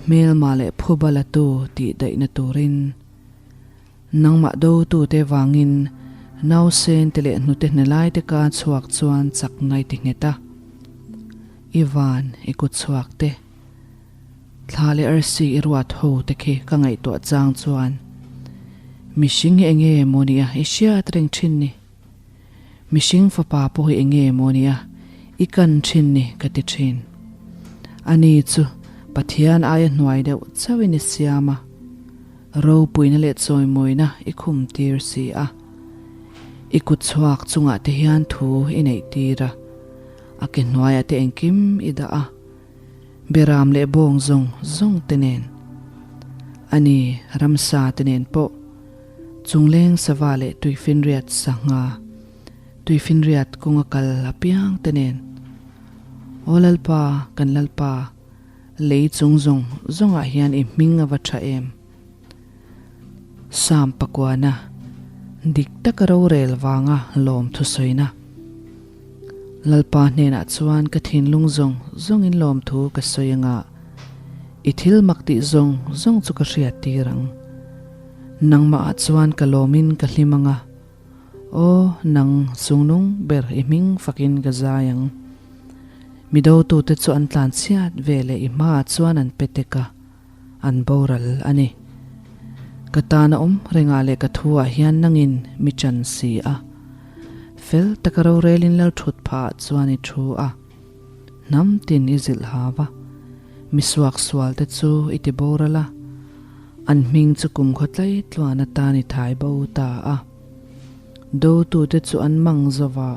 Speaker 1: hmelma leh phuba latu tih daihna turin. Nangmah dotute vangin nausen te leh hnute hnelai te ka chhuak chuan chakna i ti nghet a. I van, i kut chhuak te, thla leh arsi i ruat ho te khi ka ngaihtuah chang chuan mihring hi enge maw nia i hriat reng thin ni? Mihring fapa pawh hi enge maw nia i kan thin ni ka ti thin. Ani chu Pathian aia hnuai deuh chauhin i siam a, ropuina leh chawimawina i khum tir si a. I kut chhuak chungah te hian thu i neih tir a. A ke hnuaiah te engkim i dah a, beram leh bawng zawng zawng te nen, a ni, ramsa te nen pawh, chungleng sava leh tuifinriat sangha, tuifinriat kawnga kal apiang te nen. Aw Lalpa, kan Lalpa, lei chung zawng zawngah hian i hming a va tha em? Sam pakuana, dik taka rorel vanga lawm thusawina. Lalpa hnenah chuan ka thinlung zawng zawngin lawmthu ka sawi anga, i thil mak tih zawng zawng chu ka hriat tir ang. Nangmahah chuan ka lawmin ka hlim anga, aw, nang chungnung ber i hming fakin ka zai ang. Mi dotute chu an tlanchhiat ve leh i hmaah chuan an pe tek a, an boral a ni. Ka tan a awm rengah leh ka thuah hian nangin mi chan si a. Fel taka rorelin lal thut phahah chuan i thu a, hnam tin i zilh hau a, mi suaksual te chu i ti boral a, an hming chu kumkhaw tlai tluan atan i thai bo ta a. Dotute chu an mang zo va,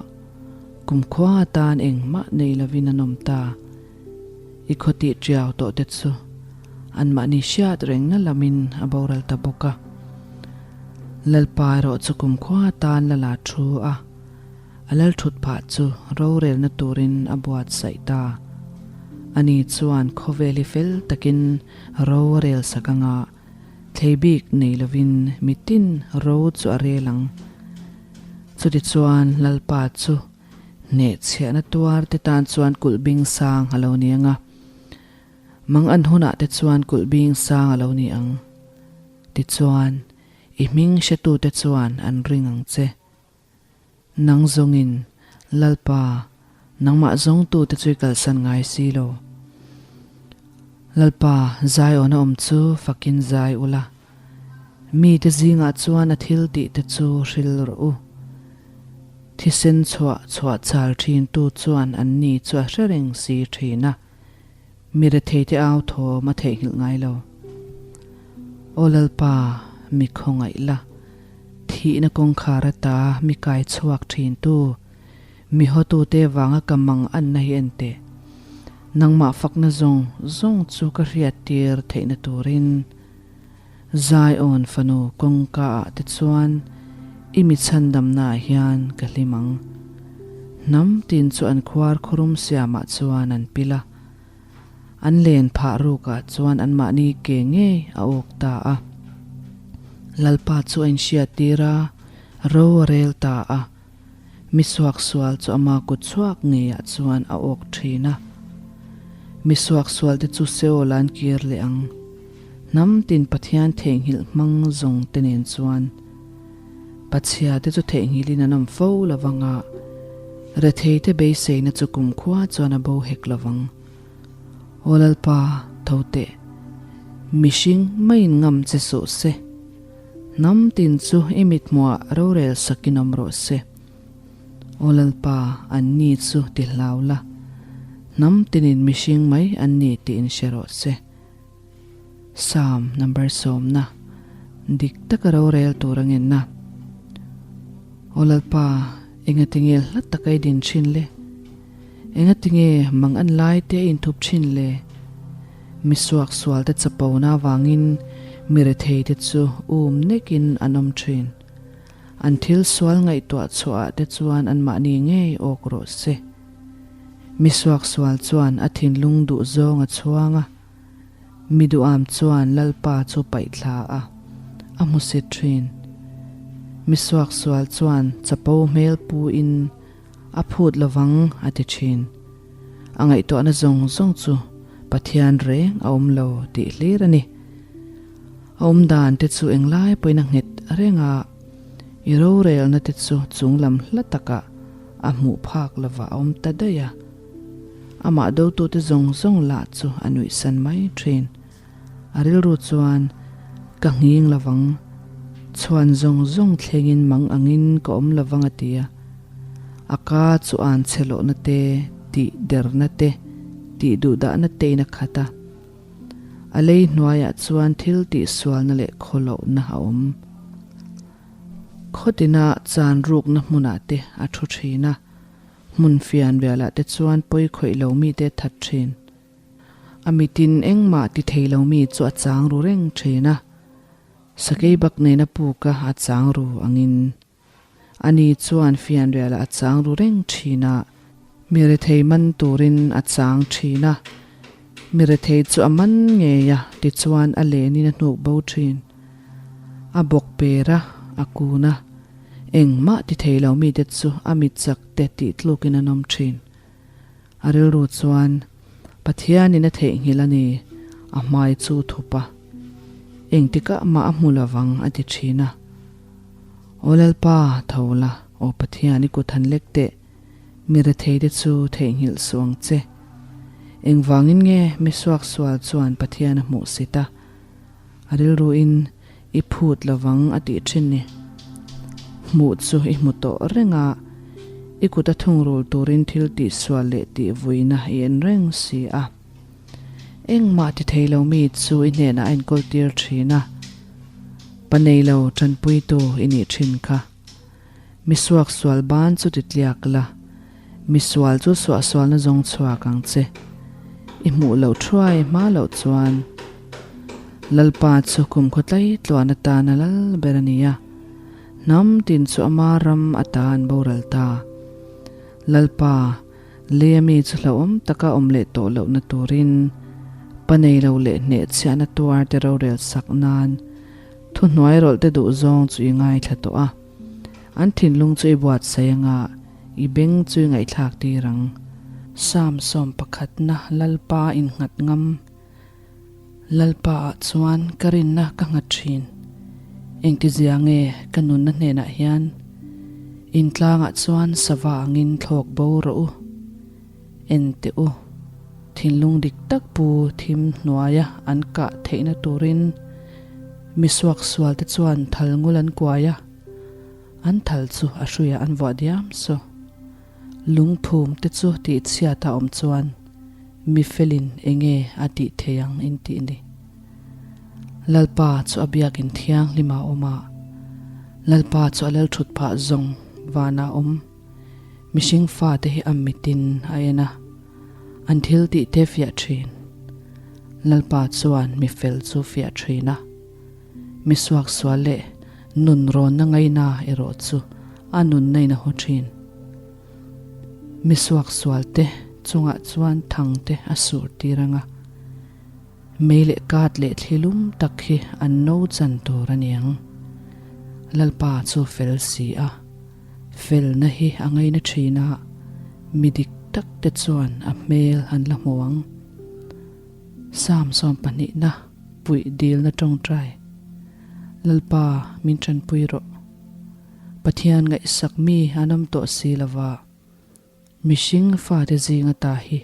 Speaker 1: kumkhua atan engmah nei lovin an awm ta. I khaw tih tiau tawh te chu anmahni hriat rengna lamin a boral ta bawk a. Lalpa erawh chu kumkhua atan la la thu a, a lal thut phah chu rorelna turin a buatsaih ta. Ani chuan khawvel hi fel takin ro a rel sak anga thlei bik nei lovin mitin ro chu a rel ang. Chutichuan Lalpa chu Hnehchhiahna tuar te tan chuan kulh bing sang a lo ni ang a, mang an hunah te chuan kulh bing sang a lo ni ang. Tichuan, i hming hretute chuan an ring ang che. Nang zawngin, Lalpa, nangmah zawngtute chu i kalsan ngai si lo. Lalpa, Zion-a awm chu fakin zai ula, mite zingah chuan a thil tihte chu hril rawh u. Thisen chhuah chhuah chal thintu chuan anni chu a hre reng si thin a, mi retheite au thawm a theihnghilh ngai lo. Aw Lalpa, mi khawngaih la, thihna kawngkhar ata mi kai chhuak thintu, mi hawtute vanga ka mang anna hi en teh. Nangmah fakna zawng zawng chu ka hriattir theihna turin. Zion fanu kawngka ah te chuan i mi chhandamna ah hian ka hlim ang. Hnam tin chu an khuar khurum siam ah chuan an pil a. An len phah ruk ah chuan anmahni ke ngei a awk ta a. Lalpa chu a inhriat tir a, ro a rel ta a. Mi suaksual chu ama kut chhuak ngeiah chuan a awk thin a. Mi suaksualte chu Seol an kir leh ang. Hnam tin Pathian theihnghilh hmang zawng te nen chuan Pachhia te chu theihnghilhin an awm fo lo vang a, rethei te beiseina chu kumkhua chuan a bo hek lo vang. Aw Lalpa, tho teh. Mihring maiin ngam che suh se. Hnam tin chu i mithmuah rorel sakin awm rawh se. Aw Lalpa, an ni chu ti hlau la, hnam tinin mihring mai an ni tiin hre rawh se. Psalm number sawmna, Dik taka rorel tur a ngenna. Aw Lalpa, engatinge hla taka i din thin le? Engatinge mang an lai te a inthup thin le? Mi suaksual te chapona avangin mi rethei te chu um nekin an awm thin. An thil sual ngaihtuah chhuah ah te chuan anmahni ngei awk rawh se. Mi suaksual chuan a thinlung duh zawng a chhuang a, mi duham chuan Lalpa chu paihthla a, a hmusit thin. Mi suaksual chuan chapo hmel pu in A phut lovang a ti thin. A ngaihtuahna zawng zawng chu Pathian reng a awm lo tih hlir a ni. A awm dan te chu englai pawhin a nghet reng a, i rorelna te chu chunglam hla takah a hmuh phak lovah a awm ta daih a. Amah dotute zawng zawng lah chu a nuihsan mai thin. A rilru chuan, Ka nghing lovang, chhuan zawng zawng thlengin mang angin ka awm lovang a ti a. A ka chu an chhe lohna te, tih derna te, tih duhdahna tein a khat a. A lei hnuaiah chuan thil tihsualna leh khawlohna a awm. Khawtina chan rukna hmunah te a thu thin a, hmun fian rialah te chuan pawi khawih lo mite a that thin. A mitin engmah ti thei lo mi chu a chang ru reng thin a, sakei bak nena puka a chang ru angin ani chuan fianrialah a chang ru reng thin a, mi rethei man turin a chang thin a, mi rethei chu a man ngei a tichuan a lenin a hnuk bo thin. A bawk per a, a kun a, engmah ti thei lo mite chu a mit chak te tih tlukin an awm thin. A rilru chuan Pathianin a theihnghilh a ni, a hmai chu thup a. Engtikah mah a hmu lovang a ti thin a. Aw Lalpa, tho la, aw Pathian i kut han lek teh, mi retheite chu theihnghilh suh ang che. Engvangin nge mi suaksual chuan Pathian a hmuh sit a, a rilruin I phut lovang a tih thin ni. Hmuh chu i hmu tawh reng a, i kut a thungrul turin thil tihsual leh tihvuina i en reng si a. Engmah ti thei lo mi chu i hnenah a inkawl tir thin a, pa nei lo tanpuitu i nih thin kha. Mi suaksual ban chu ti tliak la, mi sual chu suahsualna zawng chhuak ang che. I hmuh loh thuai hma loh chuan Lalpa chu kumkhaw tlai tluan atana lal ber a ni a, hnam tin chu ama ram ata an boral ta. Lalpa, leia mi chu hlauhawm taka awm leh tawh lohna turin pa nei lo leh hnehchhiahna tuar te rorel sak nan thuhnuai rawlh te duh zawng chu i ngaithla tawh a. An thinlung chu i buatsaih anga i beng chu i ngaihthlak tir ang. Psalm sawmpakhatna Lalpa innghat ngam. Lalpa ah chuan ka rinna ka nghat thin. Engtizia nge ka nunna hnenah hian intlangah chuan sava angin thlawk bo rawh u. En teh u, thinlung dik tak pu thim hnuaia an kah theihna turin mi suaksual te chuan thal ngul an kuai a, an thal chu a hruiah an vuah diam saw. Lungphum te chu tihchhiat a awm chuan mi felin enge a tih thei ang in tih ni. Lalpa chu a biakin thianghlim a awm a, Lalpa chu a lalthut phah zawng vanah a awm. Mihring fate hi a mitin a en a, an thil tih te fiah thin. Lalpa chuan mi fel chu fiah thin a, mi suaksual leh nun rawnna ngaina erawh chu a nunna in a haw thin. Mi suaksual te chungah chuan thang te a sur tir ang a, mei leh kat leh thli lum tak hi an no chan tur a ni ang. Lalpa chu fel si a. Felna hi a ngaina thin a, mi dik tak te chuan a hmel an la hmu ang. Psalm sawmpahnihna puih dilna tawngtai, Lalpa min tanpui rawh. Pathian ngaihsak mi an awm tawh si lova, mihring fate zinga ta hi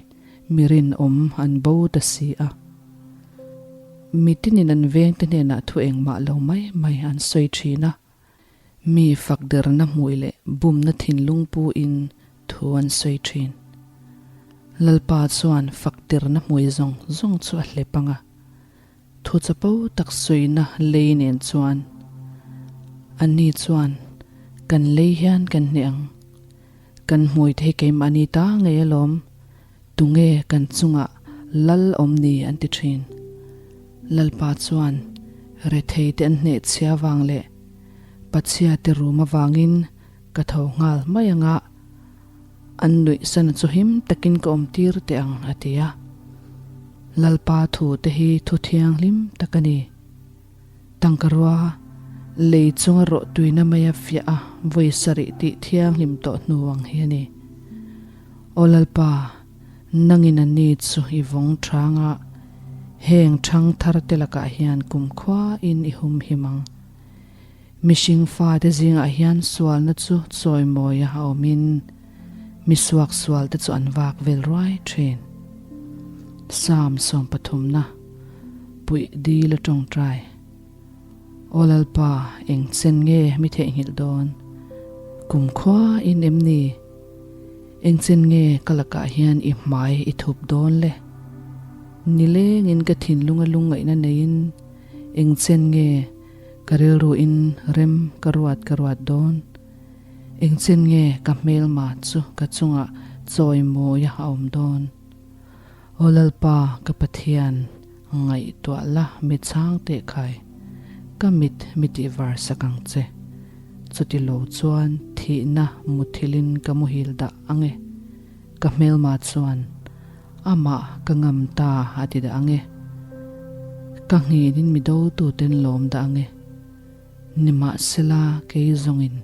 Speaker 1: mi rinawm an bo ta si a. Mi tinin an vengte hnenah thu engmah lo mai mai an sawi thin a. Mi fakderna hmui leh bumna thinlung pu in thu an sawi thin. Lalpa chuan fakderna hmui zawng zawng chu a hlep ang a, thu chapo tak sawina lei nen chuan anni chuan kan lei hian kan hneh ang. Kan hmui te hi keimahni ta ngei alawm, tunge kan chungah lal awm ni an ti thin. Lalpa chuan rethei te an hnehchhia vang leh pachhia te rum avangin ka tho nghal mai anga an nuih sana chu him takin ka awm tir teh ang a ti a. Lalpa thu te hi thu thianghlim tak a ni. Tangkarua lei chunga rawh tuina maia fiah a vawi sarih tih thianghlim tawh hnu ang hi a ni. Aw Lalpa, nangin a ni chu i vawng thang a, heng thang thar te lakah hian kumkhua in i humhim ang. Mihring fate zingah hian sualna chu chawimawia a awmin mi suaksual te chu an vak vel ruai thin. Psalm sawmpathumna puih dil a tawngtai. Aw Lalpa, eng chen nge mi theihnghilh dawn? Kumkhua in em ni? Eng chen nge ka lakah hian i hmai i thup dawn le? Nilengin ka thinlunga lungngaihna neiin eng chen nge ka rilruin rem ka ruat ka ruat dawn? Eng chen nge ka hmelma chu ka chungah chawimawi a awm dawn? Aw Lalpa ka Pathian, ngaihtuah la mi chhang teh khai, ka mit mi tih var sak ang che. Chuti lo chuan thihna muthilhin ka muhil dah ang e. Ka hmelma chuan amah ka ngam ta a ti dah ang e. Ka nghinin mi dotuten lawm dah ang e. Nimahsela kei zawngin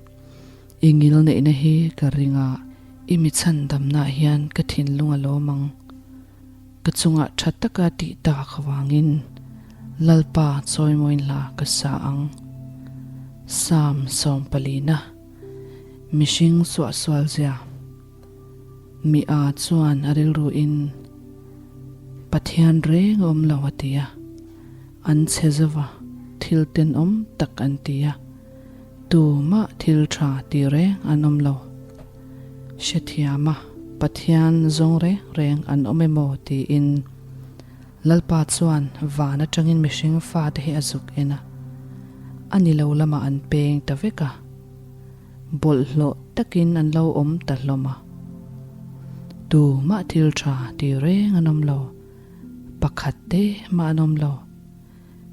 Speaker 1: i ngil neihna hi ka ring a, i mi chhandamnaah hian ka thinlung a lawm ang. Ka chungah tha taka tih tak avangin Lalpa chawimawiin hla ka sa ang. Psalm sawmpalina, Mihring suahsual zia. Mi a chuan a rilruin Pathian reng a awm lo a ti a, an chhe zova thil tenawm tak an ti a, tumah thil tha ti reng an awm lo. Hrethiam a, Pathian zawng reng reng an awm emaw tiin Lalpa chuan van atangin mihring fate hi a zuk en a, a ni lo lamah an peng ta vek a. Bawlhhlawh takin an lo awm ta hlawm a. Tumah thil tha ti reng an awm lo. Pakhat te mah an awm lo.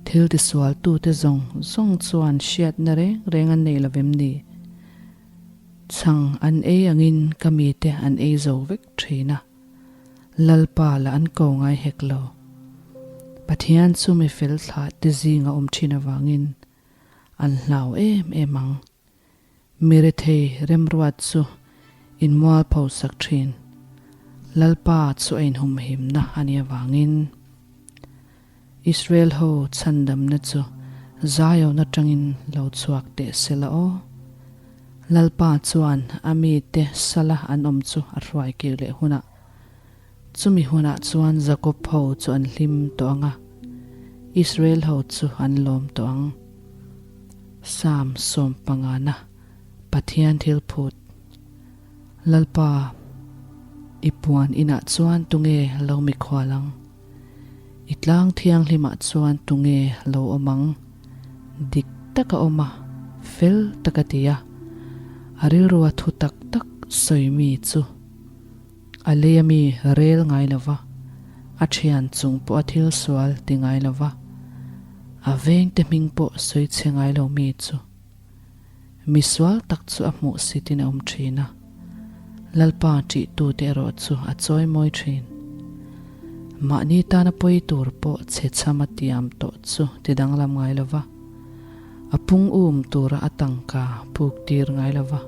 Speaker 1: Thil tisualtute zawng zawng chuan hriatna reng reng an nei lo vem ni? Chhang an ei angin ka mite an ei zo vek thin a, Lalpa lah an ko ngai hek lo. Pathian chu mi fel thlah te zinga awm thin avangin an hlau em em ang. Mi rethei remruat chu inmualpho sak thin. Lalpa chu a inhumhimna a nih avangin Israel ho chhandamna chu Zion atangin lo chhuak teh se la aw. Lalpa chuan a mite sala an awm chu a hruai kir leh hunah chumi hunah chuan Jakob ho chu an hlim tawh ang a, Israel ho chu an lawm tawh ang. Psalm sawmpangana Pathian thil phut. Lalpa, i puan inah chuan tunge lo mikhual ang? I tlang thianghlimah chuan tunge lo awm ang? Dik taka awm a, fel taka ti a, a rilrua thu tak tak sawi mi chu a lei a mi rel ngai lo va, a thian chung pawh a thil sual ti ngai lo va, a vengte hming pawh sawi chhe ngai lo mi chu. Mi sual tak chu a hmuh sitin a awm thin a, Lalpa ṭihtute erawh chu a chawi mawi thin. Mahni tana pawi tur pawh chhe chham a tiam tawh chu ti danglam ngai lo va, a pung um tura a tangka puk tir ngai lo va,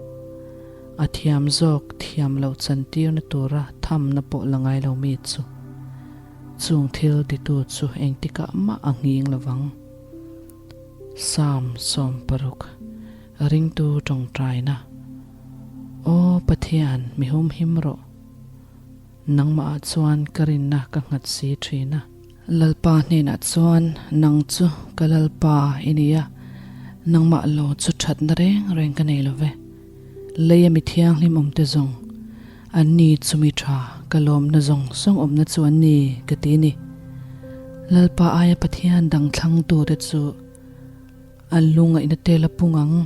Speaker 1: a thiam zawk thiam loh chantirna tura thamna pawh la ngai lo mi chu chung thil titu chu engtikah mah a nghing lo vang. Psalm 60, Ringtu tawngtaina, Aw Pathian, mi humhim rawh. Nangmahah chuan ka rinna ka nghat si thin a. Lalpa hnenah chuan, Nang chu ka Lalpa i ni a, nangmah lo chu thatna reng reng ka nei lo ve. Leia mi thianghlim awmte zawng, an ni chu mi tha, ka lawmna zawng zawng awmna chu an ni, ka ti ni. Lalpa aia Pathian dang thlangtute chu an lungaihna te la pung ang.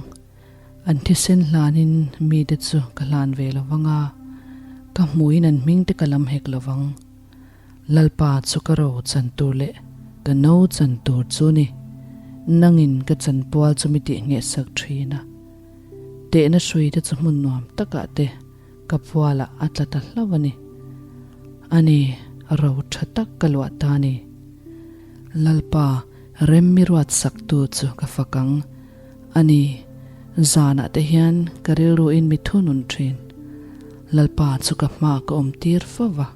Speaker 1: An thisen hlanin mite chu ka hlan ve lo vang a, ka hmuhin an hmingte ka lam hek lo vang. Lalpa chu ka ro chan tur leh ka no chan tur chu ni. Nangin ka chanpual chu mi tihnghehsak thin a. Tehna hruite chu hmun nuam takah te ka pualah a tla ta hlauh a ni. A ni, ro tha tak ka luah ta a ni. Lalpa, rem mi ruat saktu chu ka fak ang. A ni, zanah te hian ka rilruin mi thunun thin. Lalpa chu ka hmaah ka awm tir fo va,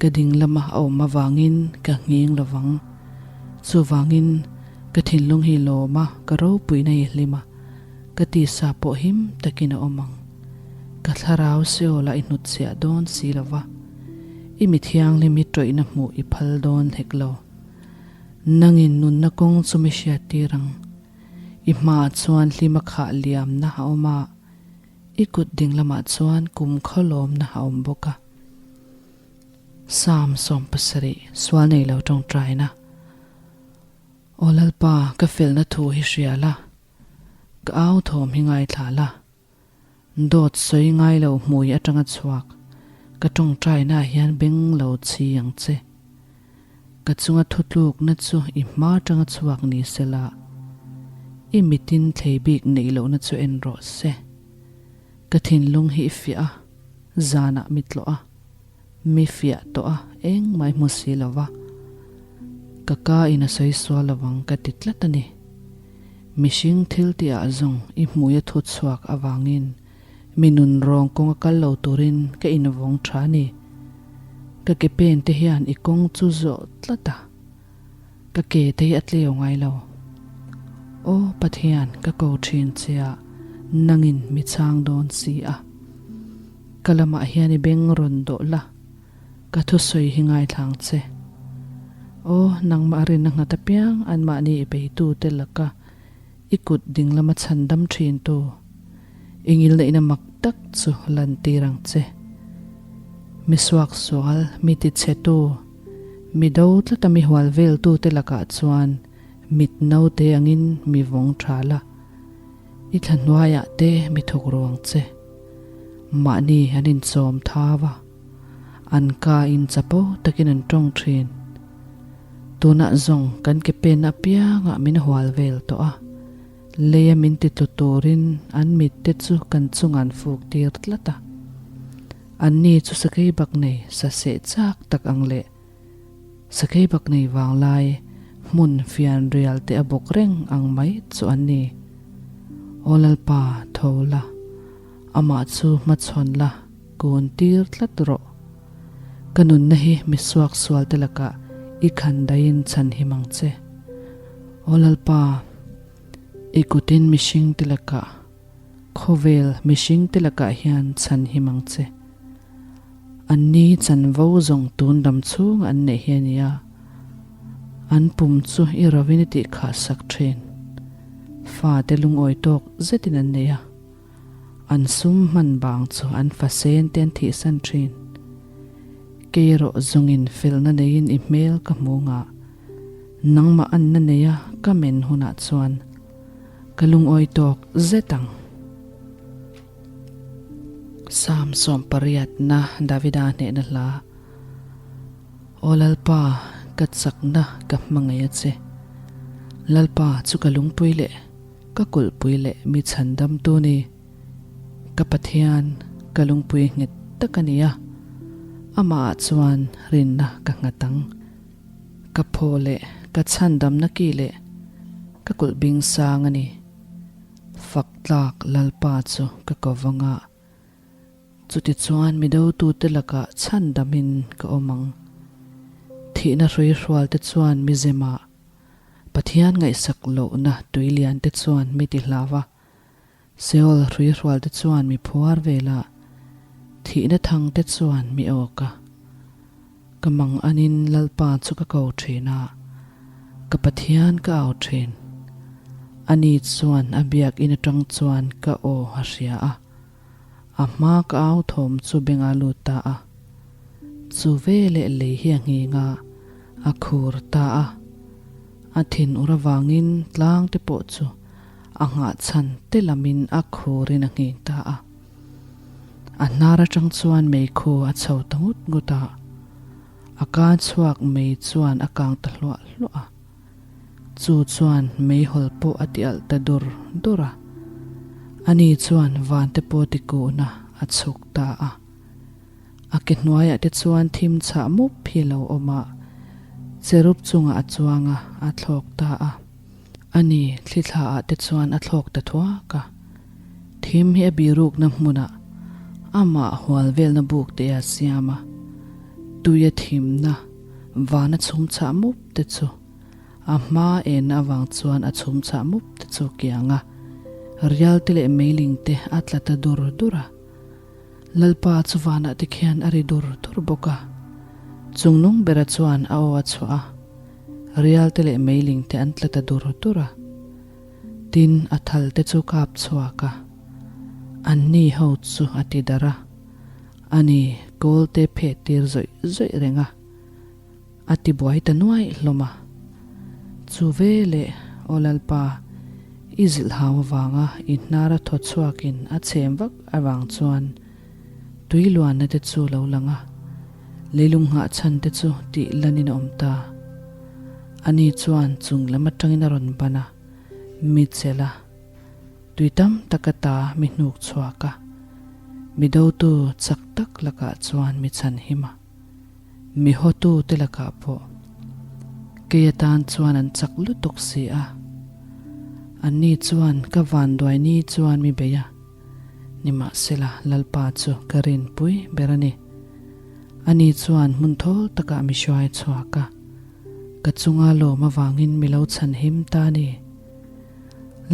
Speaker 1: ka ding lama a awm avangin ka ngheng lo vang. Chuvangin, ka thinlung hi lawm a, ka ropuina hi hlim a, ka tisa pawh him takin a awm ang. Ka thlarau Seolah i hnutchhiah dawn si lo va, i mi thianghlim hi tawihna hmuh i phal dawn hlek lo. Nangin nunna kawng chu mi hriattir ang. I hmaah chuan hlima khah liamna a awm a, i kut ding lamah chuan kum khawlawmna a awm bawk a. Psalm 70, Sual nei lo tawngtaina. Aw Lalpa, ka felna thu hi hria la, ka au thawm hi ngaithla la. Dawt sawi ngai lo hmui atanga chhuak, ka tawngtaina hian beng lo chhi ang che. Ka chunga thutlukna chu i hma atanga chhuak ni se la, i mitin thlei bik neih lohna chu en rawh se. Ka thinlung hi i fiah a, zanah mi tlawh a, mi fiah tawh a, engmah i hmu si lo va. Ka ka in a sawi sual lo ang ka ti tlat a ni. Mihring thil tih ah zawng i hmui a thu chhuak avangin mi nun rawng kawng a kal lo turin ka invawng tha a ni. Ka ke pen te hian i kawng chu zawh tlat a, ka ke te hi a tleu ngai lo. Aw Pathian ka ko thin che a, nangin mi chhang dawn si a. Ka lamah hian i beng rawn dawh la, ka thusawi hi ngaithlang che. Aw, nangmah rinna nghat apiang anmahni i beitute laka i kut ding lama chhandam thintu i ngilneihna mak tak chu lantir ang che. Mi suaksual, mi tichhetu, mi do tlata mi hual veltute lakah chuan mit naute angin mi vawng tha la, i thla hnuaiah te mi thawk ruang che. Mahni an inchawm thau a, an ka in chapo takin an tawng thin. Tunah zawng kan ke pen apiangah min hual vel tawh a, leia min ti tlu turin an mitte chu kan chungah an fuk tir tlat a. Anni chu sakei bak nei sa seh chak tak ang leh sakei bak nei vanglai hmun fian rial te a bawk reng ang mai chu an ni. Aw Lalpa, tho la, amah chu hmachhawn la, kun tir tlat rawh. Ka nunna hi mi suaksual te lakah i khan daiin chhan him ang che. Aw Lalpa, i kutin mihring te lakah, khawvel mihring te lakah hian chhan him ang che. Anni chanvo zawng tun ram chhunga an neih hi a nia. An pum chu i rovin i tih khah sak thin. Fate lungawi tawk zetin an nei a. An sum hman bang chu an fa sen te an thihsan thin. Kei erawh zawngin felna neiin i hmel ka hmu ngah. Nangmah anna neia ka men hunah chuan ka lungawi tawk zet ang. Psalm 80 na Davida hnehna hla. Aw Lalpa, ka chakna ka hmangaih a che. Lalpa chu ka lungpui leh. Ka kulhpui leh mi chhandamtu ni. Ka Pathian, ka lungpui nghet tak a ni a, amahah chuan rinna ka nghat ang. Ka phaw leh ka chhandamna ki leh ka kulh bing sang a ni. Fak tlak Lalpa chu ka ko vang a, chutichuan mi dotute lakah chhandamin ka awm ang. Thihna hruihrualte chuan mi zemah Pathian ngaihsak lohna tui lian te chuan mi ti hlau a, Seol hrui hrual te chuan mi phuar vel a, thihna thang te chuan mi awk a. Ka mang anin Lalpa chu ka ko thin a, ka Pathian ka au thin. Ani chuan a biakinn atang chuan ka aw a hria a, a hma ka au thawm chu beng a lut ta a. Chu veleh lei hi a nghing a, a khur ta a. A thin ur avangin tlang te pawh chu a nghah chhan te lamin a khurin a nghing ta a. A hnar atang chuan meikhu a chho ta ngut ngut a, a ka chhuak mei chuan a kang ta hluah hluah a. Chu chuan meihawl pawh a ti alh ta dur dur a. Ani chuan van te pawh tikuhna a chhuk ta a. A ke hnuaiah te chuan thim chhah mup hi lo awm a, cherub chungah a chuang a, a thlawk ta a. Ani, thli thlaah te chuan a thlawk ta thuak a. Thim hi a birukna hmunah amah hual velna buk te a siam a, tuia thimna vana chhum chhah mup te chu a hma enna avang chuan a chhum chhah mup te chu kiang a, rial te leh meiling te a tla ta dur dur a. Lalpa chu vanah te khian a ri dur dur bawk a, chungnung bera chuan a aw a chhuah a, rial te leh meiling te an tla ta dur dur a. Tin, a thal te chu kap chhuak a, anni ho chu a ti darh a, ani kawl te pheh tir zawih zawih reng a, a ti buai ta nuaih hlawm a. Chu veleh, Aw Lalpa, i zilh hau avanga i hnar a thaw chhuakin a chhem vak avang chuan tui luanna te chu lo lang a, leilung nghah chhan te chu tih lanin a awm ta. Ani chuan chung lam atangin a rawn ban a, mi chelh a, tui tam tak ata mi hnuk chhuak a, mi dotu chak tak lakah chuan mi chhan him a. Mi hotu te lakah pawh kei atan chuan an chak lutuk si a, anni chuan ka vanduai ni chuan mi bei a, nimahsela Lalpa chu ka rinpui ber a ni. Ani chuan hmun thawl takah mi hruai chhuak a, ka chunga lawm avangin mi lo chhanhim ta a ni.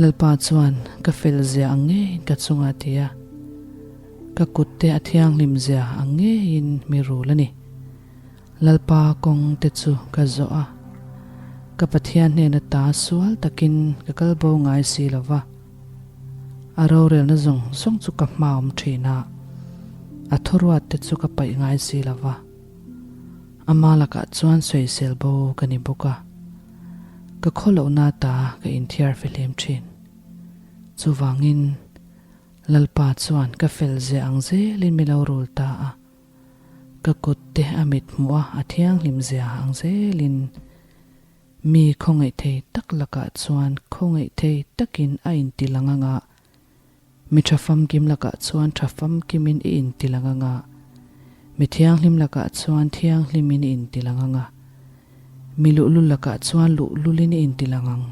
Speaker 1: Lalpa chuan ka fel zia ang ngeiin ka chungah a ti a. Ka kut te a thianghlim zia ang ngeiin mi rul a ni. Lalpa kawng te chu ka zawh a, ka Pathian hnena ta sual takin ka kal bo ngai si lo va. A rorelna zawng zawng chu ka hma awm thin a, a thuruat te chu ka paih ngai si lo va. Ama lakah chuan sawisel bo ka ni bawk a, ka khawlohna ta ka inthiar fihlim thin. Chuvangin. Lalpa chuan ka fel zia ang zelin mi lo rul ta a, ka kut te a mit hmuh a, a thianghlim zia ang zelin. Mi khawngaih thei tak lakah chuan khawngaih thei takin a intilang anga, mi tha famkim lakah chuan tha famkimin i intilang anga, mi thianghlim lakah chuan thianghlimin i intilang anga, mi luhlul lakah chuan luhlulin i intilang ang.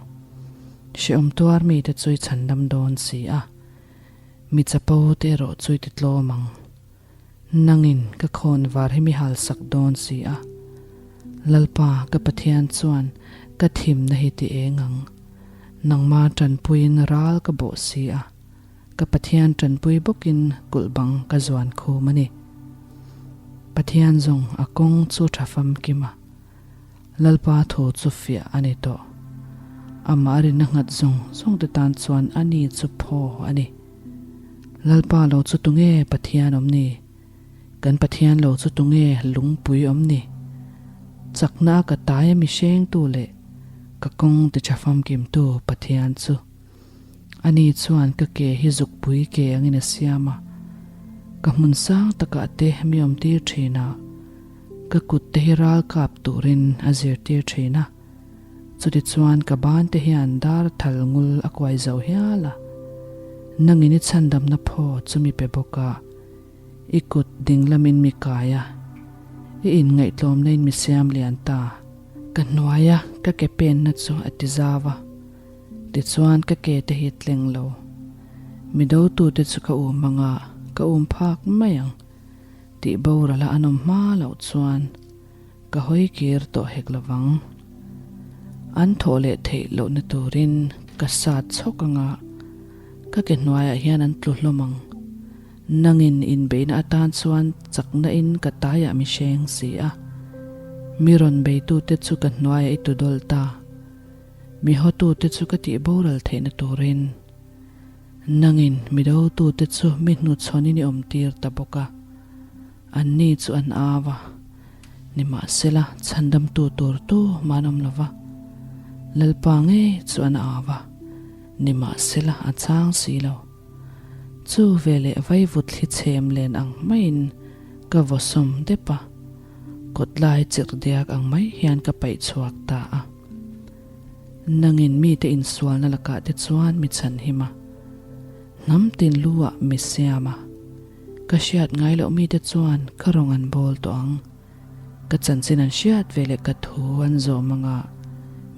Speaker 1: Hrehawm tuar mite chu i chhandam dawn si a, mi chapo te erawh chu i titlawm ang. Nangin ka khawn var hi mi halsak dawn si a. Lalpa ka Pathian chuan ka thimna hi ti eng ang. Nangma tanpuiin ral ka bawh si a, ka Pathian tanpui bawkin kulh bang ka zuan khum a ni. Pathian zawng a kawng chu tha famkim a, Lalpa thu chu fiah a ni tawh. Amah rinna nghat zawng zawng te tan chuan a ni chu phaw a ni. Lalpa lo chu tunge Pathian awm ni? Kan Pathian lo chu tunge lungpui awm ni? Chakna a ka tai a mihrengtu leh ka kawng tiṭha famkimtu Pathian chu. Ani chuan ka ke hi zukpui ke angin a siam a, ka hmun sang takah te mi awmtir ṭhin a, ka kut te hi ral kap turin a zirtir ṭhin a. Chutichuan ka ban te hian dar thal ngul a kuai zo hial a, nangin i chhandamna phaw chu mi pe bawk a, i kut dinglamin mi kai a, i inngaihtlawmna in mi siam lian ta. Ka hnuaia ka ke penna chu a ti zau a, tichuan ka ke te hi tleng lo. Mi dotute chu ka um anga ka um phak mai ang tih boral a an awm hma loh chuan Ka hawi kir tawh hek lovang. An thawh leh theih lohna turin ka sat chhawk anga ka ke hnuaiah hian an tlu hlawm ang. Nangin inbeihna atan chuan chakna in ka taiah mi hreng si a. Mi rawn beitute chu ka hnuaiah i tu dawl ta. Mi hawtute chu ka tih boral theihna turin. Nangin mi dotute chu mi hnuchhawnin i awmtir ta bawk a. Anni chu an au a, nimahsela chhandamtu tur tu mah an awm lo va. Lalpa ngei chu an au a, nimahsela a chhang si lo. Chu veleh vaivut thli chhem len ang maiin ka vawsawm dep a, kawtlai chirh diak ang mai hian ka paih chhuak ta a. Nangin mite insualna lakah te chuan mi chhanhim a, hnam tin lu ah mi siam a. Ka hriat ngai loh mite chuan ka rawng an bawl tawh ang. Ka chanchin an hriat ve leh ka thu an zawm anga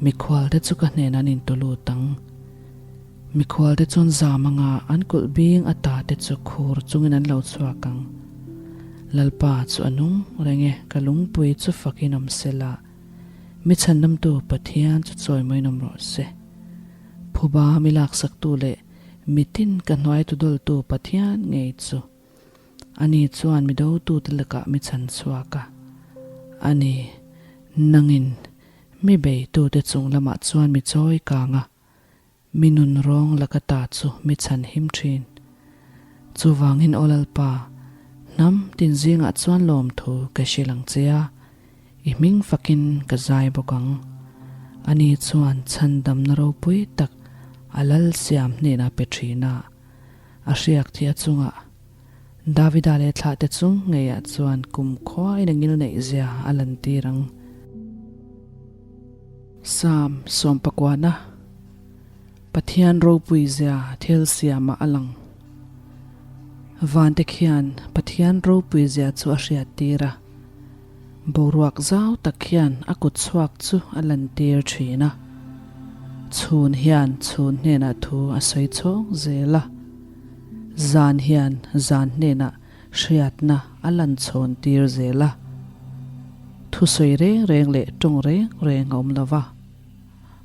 Speaker 1: mikhual te chu ka hnenah an intu lut ang. Mikhual te chuan zam anga an kulh bing ata te chu khur chungin an lo chhuak ang. Lalpa chu a nung reng e, ka lungpui chu fakin awm sela, mi chhandamtu Pathian chu chawimawiin awm rawh se. Phuba mi laksaktu leh Mitin ka hnuai tu dawltu Pathian ngei chu ani chuan mi dotute lakah mi chhan chhuak a. Ani, nangin mi beitute chung lamah chuan mi chawi kang a, mi nun rawng laka ta chu mi chhan him thin. Chuvangin Aw Lalpa, hnam tin zingah chuan lawmthu ka hrilh ang che a, I hming fakin ka zai bawk ang. Ani chuan chhandamna ropui tak a lal siam hnenah pe thin a, a hriak thih a chungah Davida leh thlahte chung ngeiah chuan kumkhuain a ngil neih zia a lantir ang. Psalm sawmpakuana Pathian ropui zia thil siamah a lang. Vante khian Pathian ropui zia chu a hriattir a. Boruak zau tak hian a kut chhuak chu a lantir thin a. Chhun hian chhun hnenah thu a sawi chhawng zel a. Zan hian zan hnenah hriatna a lan chhawn tir zel a. Thusawi reng reng leh tawng reng reng a awm lo va.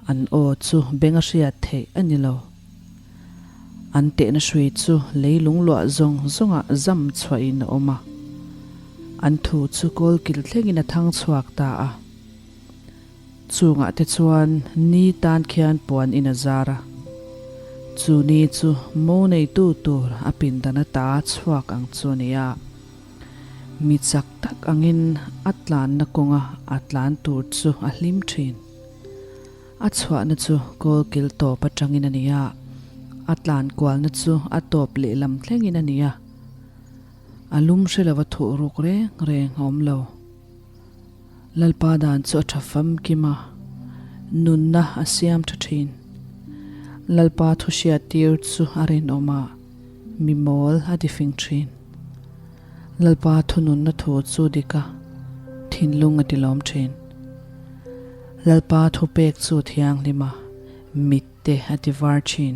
Speaker 1: An aw chu beng a hriat theih a ni lo. An tehna hrui chu leilung luah zawng zawngah zam chhuahin a awm a. An thu chu kawlkil thlengin a thang chhuak ta a. Chungah te chuan ni tan khian puan in a zar a. Chu ni chu mo neitu tur a pindan ata chhuak ang chu a ni a. Mi chak tak angin a tlanna kawnga a tlan tur chu a hlim thin. A chhuahna chu kawlkil tawp atangin a ni a, a tlan kualna chu a tawp lehlam thlengin a ni a. A lum hre lova thuh ruk reng reng a awm lo. Lalpa dan chu a tha famkim a, Nunna a siam tha thin. Lalpa thu hriattir chu a rinawm a, mi mawl a ti fing thin. Lalpa thununna thu chu dik a, thinlung a ti lawm thin. Lalpa thupek chu thianghlim a, mit te a ti var thin.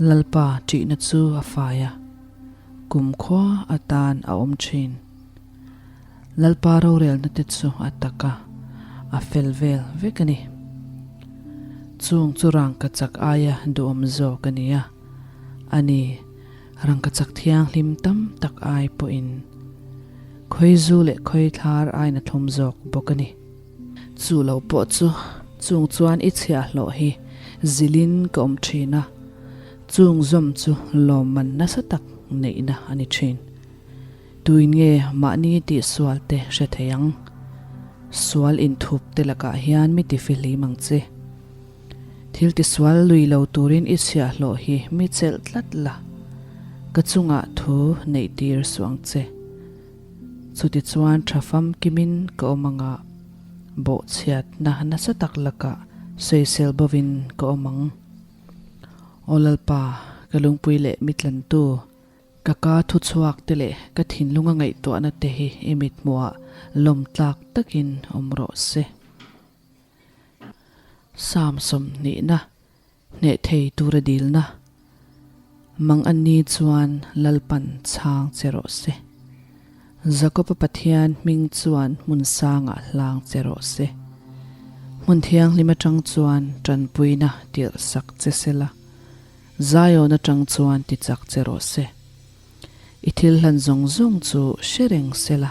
Speaker 1: Lalpa ṭihna chu a fai a, kumkhua atan a awm thin. Lalpa rorelna te chu a tak a, a fel vel vek a ni. Chung chu rangkachak aia duhawm zawk a ni a, a ni, rangkachak thianghlim tam tak ai pawhin khawizu leh khawithlar aina thlum zawk bawk a ni. Chu lo pawh chu chung chuan i chhiahhlawh hi zilin ka awm thin a, chung zawm chu lawmman nasa tak neihna a ni thin. Tuin nge mahni tihsual te hre thei ang? Sual inthup te lakah hian mi tifihlim ang che. Thil tisual lui lo turin i chhiahhlawh hi mi chelh tlat la, ka chungah thu neihtir suh ang che. Chutichuan tha famkimin ka awm anga, bawhchhiatna nasa tak lakah sawisel bovin ka awm ang. Aw Lalpa, ka lungpui leh mi tlantu, Ka ka thuchhuak te leh ka thinlunga ngaihtuahna te hi i mithmuhah lawm tlak takin awm rawh se. Psalm sawmhnihna, Hneh thei tura dilna, Mang anni chuan Lalpan chhang che rawh se. Jakoba Pathian hming chuan hmun sangah hlang che rawh se. Hmun thianghlim atang chuan tanpuina tirhsak che sela. Zion atang chuan ti chak che rawh se. I thil hlan zawng zawng chu hre reng se la,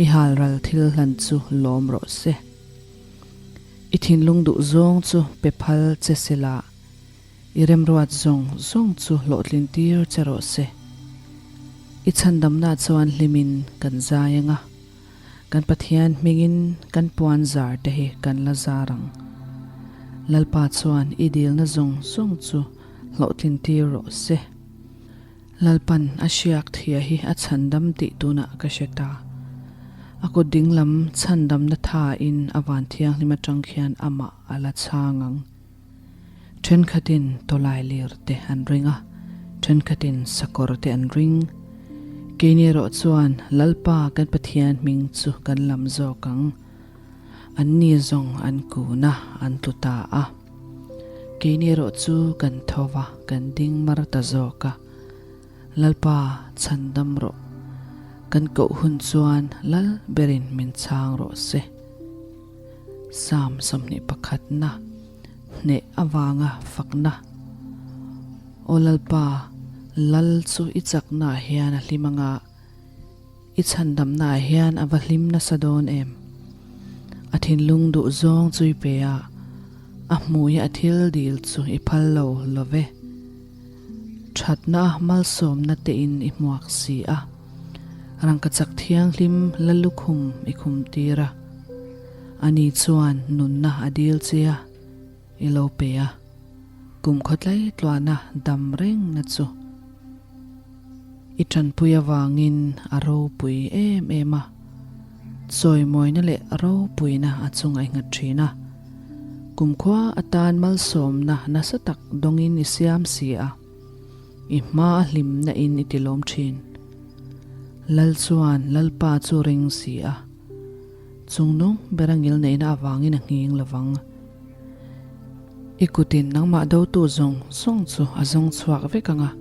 Speaker 1: i halral thil hlan chu lawm rawh se. I thinlung duh zawng chu pe phal che se la, i remruat zawng zawng chu hlawhtlin tir che rawh se. I chhandamna chuan hlimin kan zai ang a, Kan Pathian hmingin kan puan zar te hi kan la zar ang. Lalpa chuan i dilna zawng zawng chu hlawhtlin tir rawh se. Lalpan a hriak thia hi a chhandam tih tunah ka hre ta. A kut dinglam chhandamna tha in a van thianghlim atang khian amah a la chhang ang. Thenkhatin tawlai lir te an ring a, thenkhatin sakawr te an ring. Keini erawh chuan Lalpa kan Pathian hming chu kan lam zawk ang. Anni zawng an kun a, an tlu ta a. Keini erawh chu kan tho va, kan ding mar ta zawk a. Lalpa chhandam rawh. Kan koh hun chuan Lal berin min chhang rawh se. Psalm 21na, Hneh avanga fakna. Aw Lalpa, Lal chu i chaknaah hian a hlim anga, i chhandamnaah hian a va hlim nasa dawn em? A thinlung duh zawng chu i pe a, a hmuia a thil dil chu i phal lo lo ve. Thatna malsawmna tein i hmuak si a, rangkachak thianghlim la lukhum i khum tir a. Ani chuan nunna a dil che a, i lo pe a, kum khawtlai tluana dam rengna chu i tanpui avangin a ropui em em a, chawimawina leh ropuina a chunga i nghat thin a. Kumkhua atan malsawmna nasa tak dawngin i siam si a, i hma a hlimna in i tilawm thin. Lal chuan Lalpa chu ring si a, chungnung ber a ngilneihna avangin a nghing lovang. I kutin nangmah dotu zawng zawng chu a zawng chhuak vek ang a,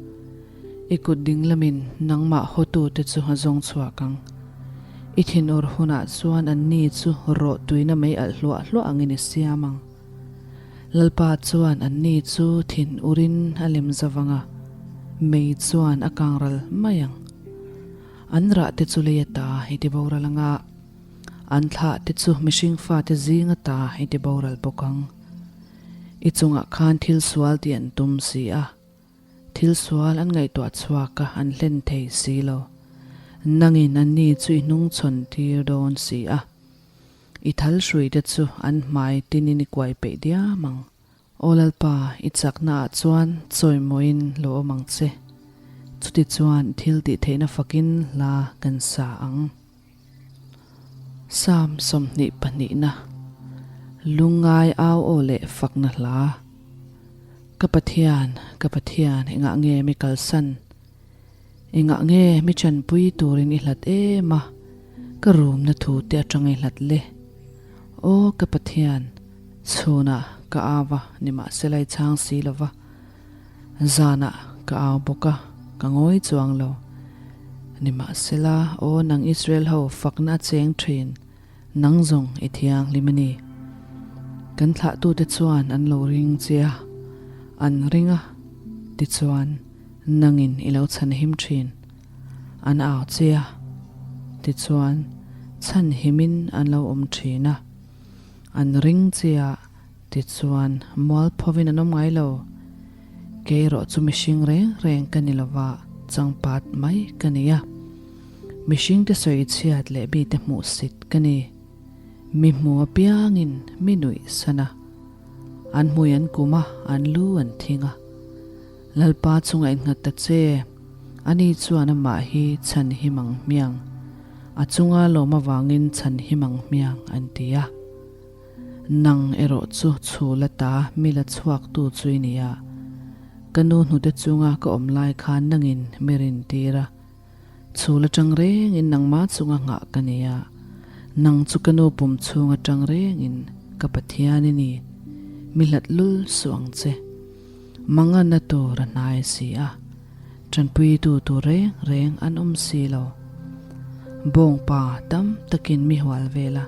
Speaker 1: I kut ding lamin nangmah hawtute chu a zawng chhuak ang. I thinur hunah chuan anni chu rawh tuina mei alh hluah hluah angin i siam ang. Lalpa chuan anni chu thin urin a lem zo vang a, mei chuan a kangral mai ang. An rahte chu lei ata i ti boral ang a, an thlahte chu mihring fate zing ata i ti boral bawk ang. I chungah khan thil sual tih an tum si a. Thil sual an ngaihtuah chhuak a, an hlen thei si lo. Nangin anni chu i hnungchhawn tir dawn si a. I thal hruite chu an hmai tinin i kuai peih diam ang. Aw Lalpa, i chaknaah chuan chawimawiin lo awm ang che. Chutichuan thil tih theihna fakin hla kan sa ang. Psalm 22na. Lungngai au aw leh fakna hla. Ka Pathian, ka Pathian, engah nge mi kalsan? Engah nge mi chanpui turin i hlat em a, ka rumna thu te atang i hlat le? Aw ka Pathian, chhunah ka au a, nimahsela i chhang si lo va. Zanah ka au bawk a, ka ngawi chuang lo. Nimahsela, aw nang Israel ho fakna a cheng thin. Nang zawng i thianghlim a ni. Kan thlahtute chuan an lo ring che a, an ring a, tichuan nangin i lo chhanhim thin. An au che a, tichuan chhanhimin an lo awm thin a. An ring che a, tichuan mualphovin an awm ngai lo. Kei erawh chu mihring reng reng ka ni lova, changpat mai ka ni a. Mihringte sawi chhiat leh mite hmuhsit ka ni. Mi hmu apiangin mi nuih san a. An hmui an kum a, an lu an thing a. Lalpa chunga innghat ta che, ani chuan amah hi chhan him ang hmiang, a chunga lawm avangin chhan him ang hmiang an ti a. Nang erawh chu chhul ata mi la chhuaktu chu i ni a. Ka nu hnute chunga ka awm lai khan nangin mi rintir a. Chhul atang rengin nangmah chunga nghah ka ni a, nang chu ka nu pum chhung atang rengin ka Pathian i ni, mi hlat lul suh ang che. Manganna tur a hnai si a, tanpuitu tur reng reng an awm si lo. Bawngpa tam takin mi hual vel a,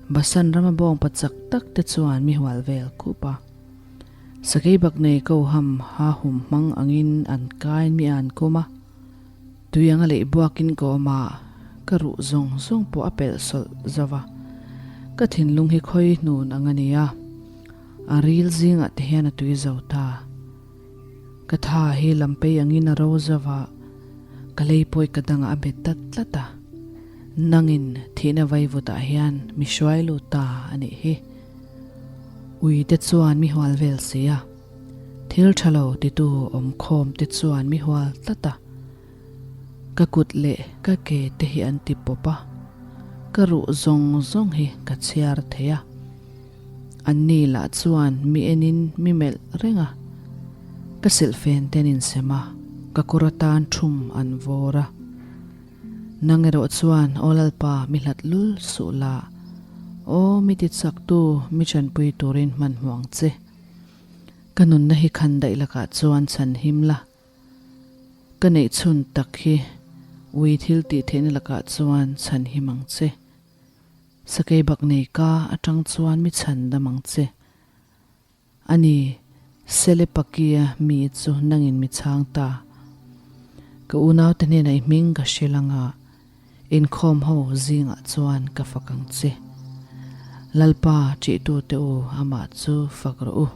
Speaker 1: Basan rama bawngpa chak tak te chuan mi hual vel khup a. Sakei bak nei ko ham ha hum hmang angin an kain mi an kawm a, tui anga leih buakin ka awm a, ka ruh zawng zawng pawh a pelh sawlh zo va, ka thinlung hi khawi hnun ang a ni a, a ril zingah te hian a tui zo ta. Ka tha hi lampei angin a ro zo va, ka lei pawi ka dangah a bet tlat tlat a, nangin thihna vaivutah hian mi hruai lut ta a nih hi. Ui te chuan mi hual vel si a, thil tha lo titu awm khawm te chuan mi hual tlat a, ka kut leh ka ke te hi an ti pawp a, ka ruh zawng zawng hi ka chhiar thei a, anni lah chuan mi enin mi melh reng a, ka silhfen te an insem a, ka kawr atan thum an vawr a. Nang erawh chuan, Aw Lalpa, mi hlat lul suh la. Aw, mi tichaktu, mi chanpui turin hmanhmawh ang che. Ka nunna hi khan daih lakah chuan chhan him la. Ka neih chhun tak hi ui thil tih theihna lakah chuan chhan him ang che. Sakei bak nei ka atang chuan mi chhan dam ang che. A ni, Selepakia mi chu nangin mi chhang ta. Ka unaute hnenah i hming ka hrilh anga, inkhawm ho zingah chuan ka fak ang che. Lalpa ṭihtute u, amah chu fak rawh u.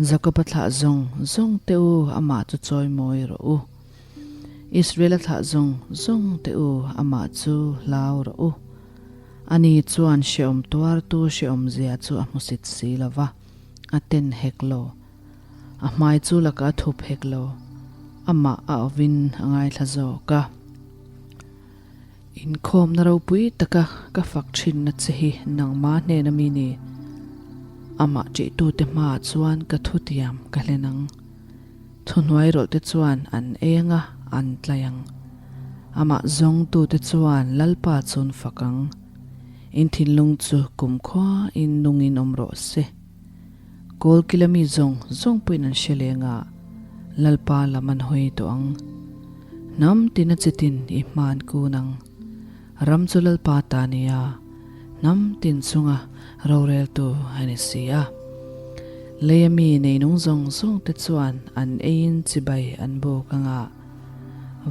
Speaker 1: Jakoba thlah zawng zawng te u, amah chu chawimawi rawh u. Israela thlah zawng zawng te u, amah chu hlau rawh u. Ani chuan hrehawm tuartu hrehawmzia chu a hmusit si lo va, a ten hek lo. A hmai chu lakah a thup hek lo, amah a awin a ngaithla zawk a. Inkhawmna ropui taka ka fak thinna che hi nangma hnena mi ni. Amah ṭihtute hmaah chuan ka thutiam ka hlen ang. Thuhnuai rawlhte chuan an ei ang a, an tlai ang. Amah zawngtute chuan Lalpa chun fak ang. In thinlung chu kumkhua in nungin awm rawh se. Kawlkila mi zawng zawng pawhin an hre leng a, Lalpa lam an hawi tawh ang. Hnam tina chitin i hman kun ang. Ram chu Lalpa ta nia, hnam tin chunga roreltu a ni si a. Leia mi neinung zawng zawng te chuan an eiin chibai an buk anga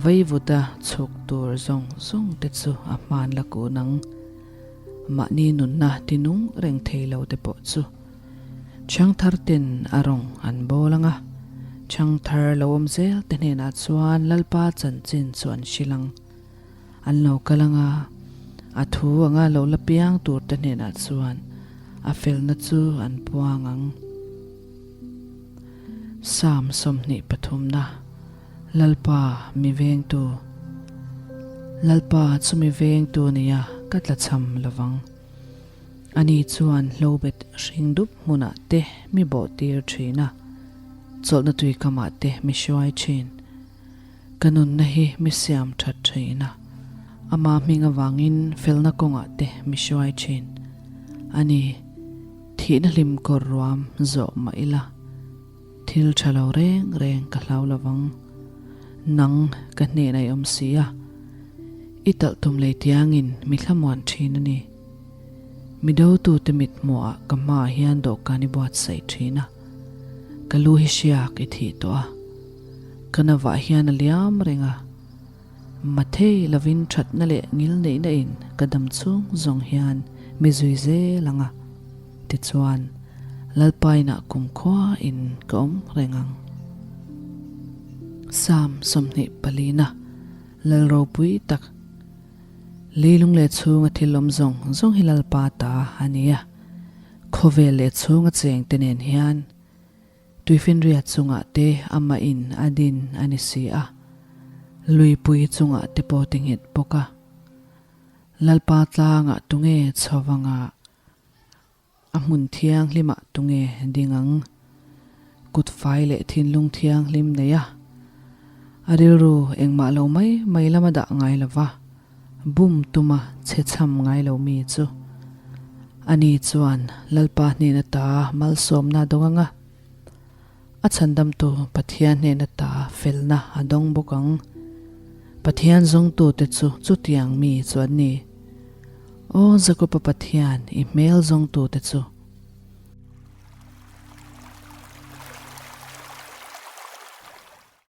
Speaker 1: veivuta chhuk tur zawng zawng te chu a hman la kun ang. Mahni nunna tinung reng thei lo te pawh chu Chhangthar ten a rawng an bawl anga, chhangthar lo awm zel te hnenah chuan Lalpa chanchin chu an hrilh ang. An lo kal anga, a thu anga lo la piang tur te hnenah chuan a felna chu an puang ang. Psalm 23na, Lalpa mi vengtu. Lalpa chu mi vengtu nia ka tlachham lovang. Ani chuan hlobet hring dup hmunah te mi bawh tir thin a, chawlhna tuikamah te mi hruai thin. Ka nunna hi mi siam that thin a, ama hming avangin felna kawngah te mi hruai thin. Ani, thihna hlim kawr ruam zawh mah ila, thil tha lo reng reng ka hlau lovang. Nang ka hnenah i awm si a, i talh tum lei tiangin mi thlamuan thin a ni. Mi dotute mit hmuhah ka hmaah hian dawhkan i buatsaih thin a, ka lu hi hriak i thih tawh a. Ka navah hian a liam reng a, mathei lovin thatna leh ngil neihna in ka dam chhung zawng hian mi zui zel ang a, tichuan Lalpa inah kumkhua in ka awm reng ang. Psalm 24 na Lal ropui tak Leilung leh chhunga thil awm zawng zawng hi Lalpa ta a ni a, khawvel leh chhunga chengte nen hian Tuifinriat chungah te amah in a din a ni si a, luipui chungah te pawh ti nghet bawk a. Lalpa tlangah tunge chhovangah a hmun thianghlimah tunge ding ang? Kut fai leh thinlung thianghlim nei a, a rilru engmah lo mai mai lama dah ngai lova, Bum tuma chhe chham ngai lo mi chu ani chuan Lalpa hnen ata malsawmna a dawng ang a, a chhandamtu Pathian hnen ata felna a dawng bawk ang. Pathian zawngtute chu chutiang mi chu an ni. Aw Jakopa Pathian, i hmel zawngtute chu!